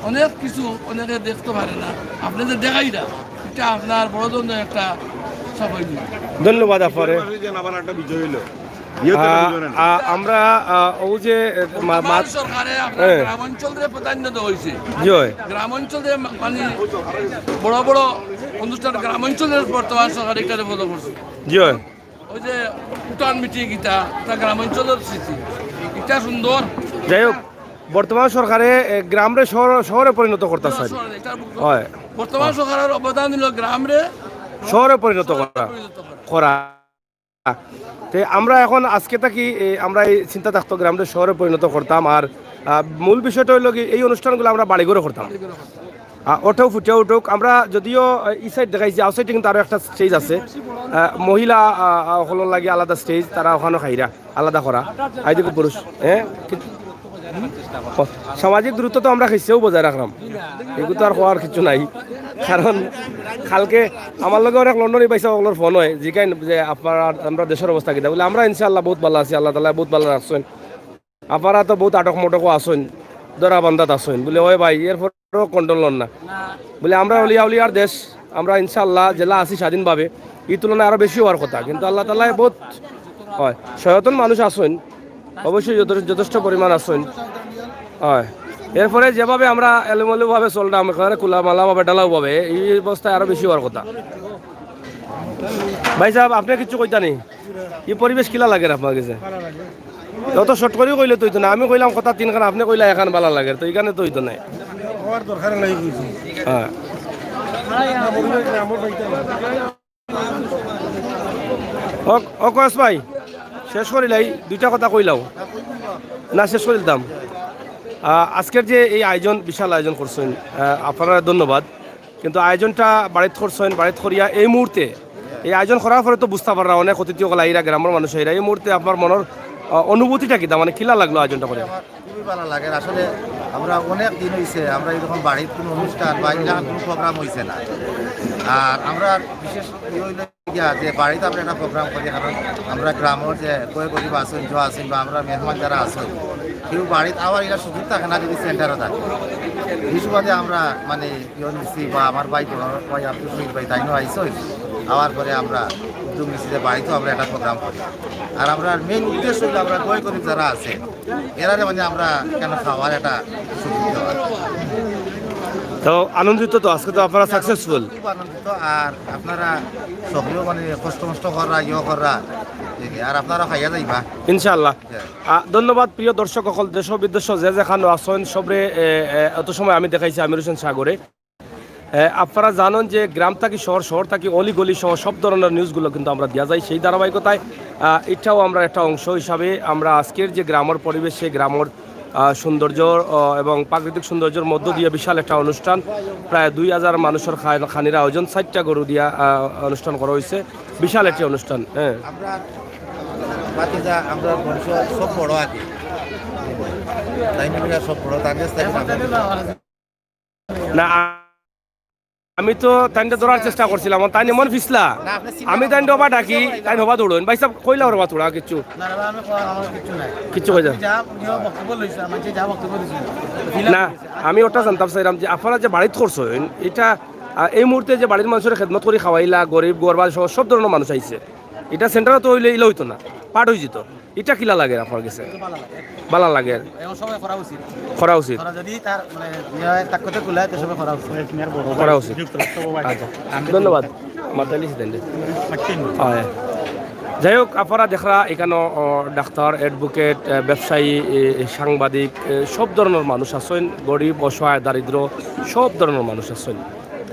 অনেক কিছু অনেকে দেখতে পারে না, আপনি যে দেখাইরা, এটা আপনার বড় ধরনের একটা সাফল্য। ধন্যবাদ আপনারে। আবার একটা বিজয় হইল। ইয়ে তো আহ, বিজয় না। আহ, আমরা, আহ, ও যে, আহ, মা-, বর্তমান মা-, সরকারে আপনার হ্যাঁ। গ্রামাঞ্চলরে প্রাধান্য দেওয়া হয়েছে। জি হয়। গ্রামাঞ্চলে মা-, মানে বড় বড় অনুষ্ঠান গ্রামাঞ্চলের বর্তমান সরকার এখানে ফলো করছে। জি হয়। ওই যে উঠান মিটিং, এটা, এটা গ্রামাঞ্চলের স্মৃতি, এটা সুন্দর। যাই হোক, বর্তমান সরকারে, এ, গ্রামরে শহর, শহরে পরিণত করতে চাই। শহরে, এটা হয়। বর্তমান সরকারের অবদান হলো গ্রামরে শহরে পরিণত শহরে করা। পরিণত করা। করা। তে আমরা এখন আজকে থাকি, এ, আমরা এই চিন্তা থাকতো গ্রামরে শহরে পরিণত করতাম। আর, আহ, মূল বিষয়টা হইলো কি, এই অনুষ্ঠানগুলো আমরা বাড়িঘরে করতাম। আহ, ওটাও ফুটে উঠুক। আমরা যদিও, আহ, এই সাইড দেখাইছি, আউটসাইডে কিন্তু আরো একটা স্টেজ আছে। আহ, মহিলা, আহ, আহ, হকলর লাগি আলাদা স্টেজ, তারা ওখানে খাইরা আলাদা করা। আইদিকে পুরুষ, হ্যাঁ? কি-, হুম? সামাজিক দূরত্ব তো আমরা খাইছেও বজায় রাখলাম, এগুলো তো আর হওয়ার কিছু নাই। কারণ কালকে আমার লগে অনেক লন্ডনী ভাই সাহেব ওগুলোর ফোন হয়, জিকাইন যে আপনারা, আমরা দেশের অবস্থা কিতা, বলে আমরা ইনশাআল্লাহ বহুত ভালো আছি, আল্লাহ তাআলা বহুত ভালো রাখছেন। আপনারা তো বহুত আটক মটকও আছেন, ধরা বান্ধাত আছেন, বলে ওই ভাই এরপরেও কন্ট্রোল না। বলে আমরা অলি আউলিয়ার দেশ, আমরা ইনশাআল্লাহ জেলা আছি স্বাধীনভাবে, এই তুলনায় আরো বেশি হওয়ার কথা, কিন্তু আল্লাহ তাআলায় বহুত হয়, সচেতন মানুষ আছেন, অবশ্যই যথে-, যথেষ্ট পরিমাণ আছেন। হয়। এরপরে যেভাবে আমরা এলোমেলোভাবে চললাম, একেবারে খোলামেলাভাবে, ঢালাওভাবে, এই অবস্থায় আরো বেশি অওয়ার কথা। ভাই সাহেব, আপনে কিচ্ছু কইতা নি? ই পরিবেশ কিলা লাগের আপনার গেছে? অত short করিও কইলে তো অইতো না, আমি কইলাম কথা তিনখান, আপনে কইলা একখান ভালা লাগের, তো ইখানে তো অইতো নায়। অওয়ার দরকার নাই কইছি। হ্যাঁ। ও, ও কয়েস ভাই, শেষ করিলাই, দুইটা কথা কইলাও। না, শেষ করিলতাম। আহ, আজকের যে এই আয়োজন, বিশাল আয়োজন করছইন, আহ, আপনারারে ধন্যবাদ। কিন্তু আয়োজনটা বাড়িত করছইন, বাড়িত করিয়া এই মুহূর্তে, এই আয়োজন করার পরে তো বুঝতা পাররা অনেক অতিথি অকল আইরা, গ্রামর মানুষ আইরা। এই মুহূর্তে আপনার মনর, আহ, অনুভূতিটা কিতা, মানে কিলা লাগলো আয়োজনটা করিয়া? খুবই ভালা লাগের। আসলে আমরা অনেক দিন অইছে, আমরা এরকম বাড়িত কুনু অনুষ্ঠান বা এরকম কুনু program অইছে না। আর আমরা বিশেষ ই অইলো গিয়া যে বাড়িত আমরা একটা program করি, কারণ আমরা গ্রামর যে গরিব আছইন, জ আছইন বা আমরা মেহমান যারা আছইন, কেউ বাড়িত আওয়ার ইলা সুযোগ থাকে না যদি centre-ও থাকে। এই সুবাদে আমরা মানে ইয়ে নিছি বা আমার ভাই, বড় ভাই আব্দুল শহীদ ভাই, তাইনও আইছইন। আওয়ার পরে আমরা উদ্যোগ নিছি যে বাড়িতও আমরা একটা program করি। আর আমরার main উদ্দেশ্য অইলো আমরা গরিব যারা আছে, এরারে মানে আমরা কেন খাওয়ার একটা সুযোগ দেওয়া। তো আনন্দিত তো, আজকে তো আপনারা successful। খুব আনন্দিত। আর আপনারা সকলেও মানে কষ্ট মষ্ট কররা, ইয়ে কররা, এই আর আপনারা খাইয়া যাইবা। ইনশাআল্লাহ। হ্যাঁ। আহ, ধন্যবাদ প্রিয় দর্শক অকল, দেশ বিদেশ যে যেখানো আছইন, সবরে, এ, এ, অত সময় আমি দেখাইছি আমির হোসেন সাগরে। এ, আপনারা জানইন যে গ্রাম থাকি শহর, শহর থাকি অলি গলি সহ সব ধরনের newsগুলো কিন্তু আমরা দিয়া যাই। সেই ধারাবাহিকতায়, আহ, এটাও আমরা একটা অংশ হিসাবে আমরা আজকের যে গ্রামর পরিবেশ, সেই গ্রামর, আহ, সৌন্দর্য, আহ, এবং প্রাকৃতিক সৌন্দর্যর মধ্য দিয়ে বিশাল একটা অনুষ্ঠান, প্রায় দুই হাজার মানুষর খা-, খানির আয়োজন, চাইরটা গরু দিয়া, আহ, অনুষ্ঠান করা অইছে। বিশাল একটি অনুষ্ঠান, হ্যাঁ। আমরা বাকি যা আমরা বংশ সব বড় আগে। তাই মিলে সব বড়, তার কাছ থেকে আমরা না, আ-, আমি তো তাইনরে ধরার চেষ্টা করছিলাম, তাইন এমন ফিছলা। না, আপনি চিন্তা আমি তাইনরে করবেন না। হবা ডাকি, তাইন হবা দৌড়ইন। ভাই সাহেব, কইলা হবা থোড়া কিচ্ছু। না, না, আমি কো-, আমার কিচ্ছু নাই। কিচ্ছু কইতা? আপনি যা, যা বক্তব্য লইছে, আমার যে যা বক্তব্য দিছে, না, আমি ওটা জানতাম চাইলাম যে আপনারা যে বাড়িত করছইন, এটা, আ, এই মুহূর্তে যে বাড়ির মানুষরে খেদমত করি খাওয়াইলা, গরিব, গরবা সহ সব ধরনের মানুষ আইছে। এটা centre-ও তো অইলে ইলা অইতো না, part অইযিতো। ইটা কিলা লাগের আপনার গেছে? ভালা লাগের। এবং সবাই করা উচিত। করা উচিত। করা যদি তার মানে ইয়ে হয়, তার কথা খুলে হয়, তো সবাই করা উচিত। করা উচিত। আচ্ছা, ধন্যবাদ। মাতাইলিছি তাইলে। হয়। যাই হোক, আপনারা দেখরা এখানো, ও, ডাক্তার, advocate, এ, ব্যবসায়ী, এ, এ, সাংবাদিক, এ, সব ধরনের মানুষ আছইন, গরিব, অসহায়, দারিদ্র, সব ধরনের মানুষ আছইন।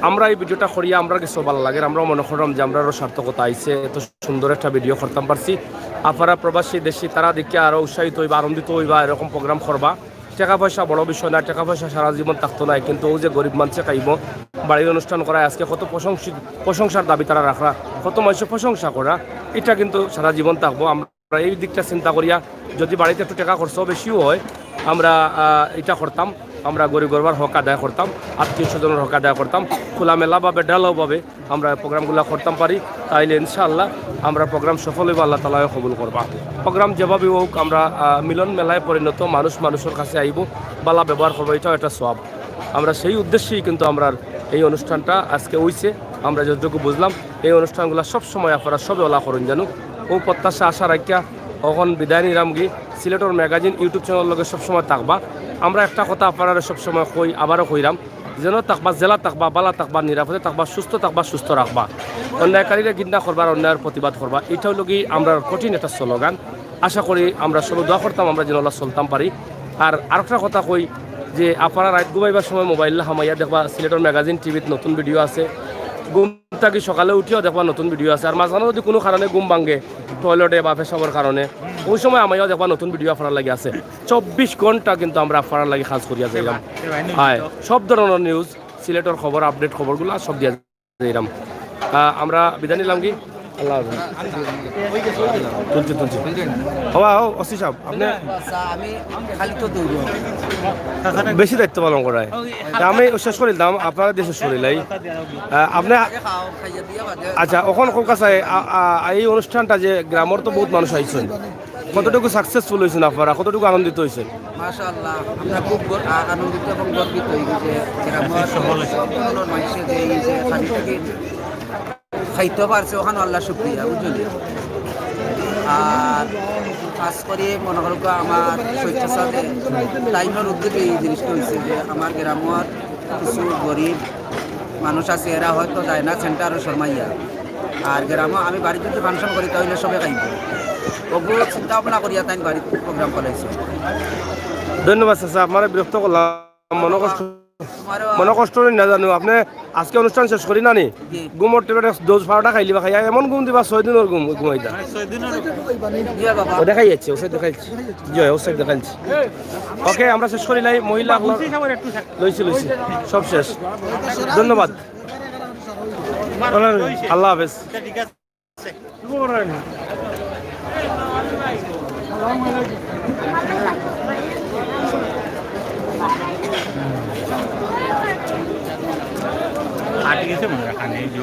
আমরা এই video-টা করিয়া আমরার গেছেও ভালা লাগের, আমরাও মনে করলাম যে আমরারও সার্থকতা আইছে, এত সুন্দর একটা video করতাম পারছি। আপনারা প্রবাসী দেশি তারা দেখিয়া আরো উৎসাহিত অইবা, আনন্দিত অইবা, এরকম program করবা। টেকা পয়সা বড় বিষয় না, টেকা পয়সা সারা জীবন থাকতো নায়, কিন্তু অউ যে গরিব মানষে খাইবো, বাড়ির অনুষ্ঠান করায় আজকে কত প্রশংসিত, প্রশংসার দাবি তারা রাখরা, কত মানষে প্রশংসা করা, ইটা কিন্তু সারা জীবন থাকবো। আমরা এই দিকটা চিন্তা করিয়া যদি বাড়িত একটু টেকা খরচ বেশিও হয়, আমরা, আহ, ইটা করতাম, আমরা গরিব গরবার হক আদায় করতাম, আত্মীয় স্বজনের হক আদায় করতাম, খোলামেলাভাবে, ঢালাওভাবে আমরা program-গুলা করতাম পারি, তাইলে ইনশাআল্লাহ আমরা program সফল অইবো, আল্লাহ তাআলাও কবুল করবা। Program যেভাবে হোক, আমরা, আহ, মিলন মেলায় পরিণত, মানুষ মানুষর কাছে আইবো, ভালা ব্যবহার করবো, ইটাও একটা সওয়াব। আমরা সেই উদ্দেশ্যেই কিন্তু আমরার এই অনুষ্ঠানটা আজকে অইছে। আমরা যতটুকু বুঝলাম, এই অনুষ্ঠানগুলা সব সময় আপনারা সবে ওলা করইন জানো, অউ প্রত্যাশা আশা রাখিয়া অখন বিদায় নিরামগি। সিলেটর magazine YouTube channel-র লগে সবসময় থাকবা। আমরা একটা কথা আপনারারে সবসময় কই, আবারও কইরাম, যেন থাকবা, যেলা থাকবা, ভালা থাকবা, নিরাপদে থাকবা, সুস্থ থাকবা, সুস্থ রাখবা। অন্যায়কারীরে ঘৃণা করবা আর অন্যায়ের প্রতিবাদ করবা, ইটা অইলো গি আমরার কঠিন একটা স্লোগান। আশা করি আমরা সবে দোয়া করতাম, আমরা যেন ওলা চলতাম পারি। আর আরেকটা কথা কই যে আপনারা রাইত ঘুমাইবার সময় mobile হামাইয়া দেখবা, সিলেটর magazine টিভিত নতুন video আছে। ঘুম থাকি সকালে উঠিয়াও দেখবা নতুন video আছে। আর মাঝখানো যদি কুনু কারণে ঘুম ভাঙ্গে, toilet-এ বা পেশাবর কারণে, অউ সময় হামাইয়াও দেখবা নতুন video আপনারার লাগি আছে। চব্বিশ ঘন্টা কিন্তু আমরা আপনারার লাগি কাজ করিয়া যাইরাম। হয়, সব ধরনের news, সিলেটর খবর, update খবরগুলা সব দিয়া যাইরাম। আহ, আমরা বিদায় নিলাম কি? আল্লাহ হাফেজ। তুলছি, তুলছি। হবা, হো, ওসি সাহেব, আপনি আচ্ছা, আমি খালি তো দৌড়ি। বেশি দায়িত্ব পালন করায়। তা আমি শেষ করিলাম, আপনারা দিয়ে শেষ করিলাই। আহ, আপনি আগে খাও, খাইয়া দিয়া বাদে। আচ্ছা, অখন কোন কাছে, আ, আ, এই অনুষ্ঠানটা যে গ্রামর তো বহুত মানুষ আইছেন, কতটুকু successful হয়েছেন আপনারা, কতটুকু আনন্দিত হয়েছেন? মাশাআল্লাহ, আমরা খুব গর-, আ-, আনন্দিত এবং গর্বিত এই যে গ্রামর সব ধরনের মানুষের যে এই যে খালি থাকি খাইতে পারছে, ওখানে আল্লাহ শুক্রিয়া, বুঝলেন? আর খাস করি মনো করউক্কা আমার স্বেচ্ছাসেবী টাইমর উদ্যোগে এই জিনিসটা অইছে যে আমার গ্রামর কিছু গরিব মানুষ আছে, এরা হয়তো যায় না সেন্টারো শরমাইয়া। আর গ্রামো আমি বাড়িত যদি ফাংশন করি, তাইলে সবে খাইব। অগু চিন্তা ভাবনা করিয়া তাইন বাড়িত প্রোগ্রাম করাইছে। ধন্যবাদ চাচা, আপনারে বিরক্ত করলাম, মনো কষ্ট, মনো কষ্ট অইন না জানু। আপনে আজকে অনুষ্ঠান শেষ করি না নি? জি। ঘুমর ট্যাবলেট এক ডোজ পাউডার খাইলিবা, খাইয়া এমন ঘুম দিবা, ছয় দিনর ঘুম ঘুমাইতা। জি বাবা। ও দেখাই যাচ্ছে, ও সাইড দেখাই যাচ্ছে। জি, ও সাইড দেখাই যাচ্ছে। ওকে, আমরা শেষ করিলাই। মহিলা লইছি, লইছি, সব শেষ। ধন্যবাদ। আল্লাহ হাফেজ। আটকে গেছে মনে হয় কানে, এই যে।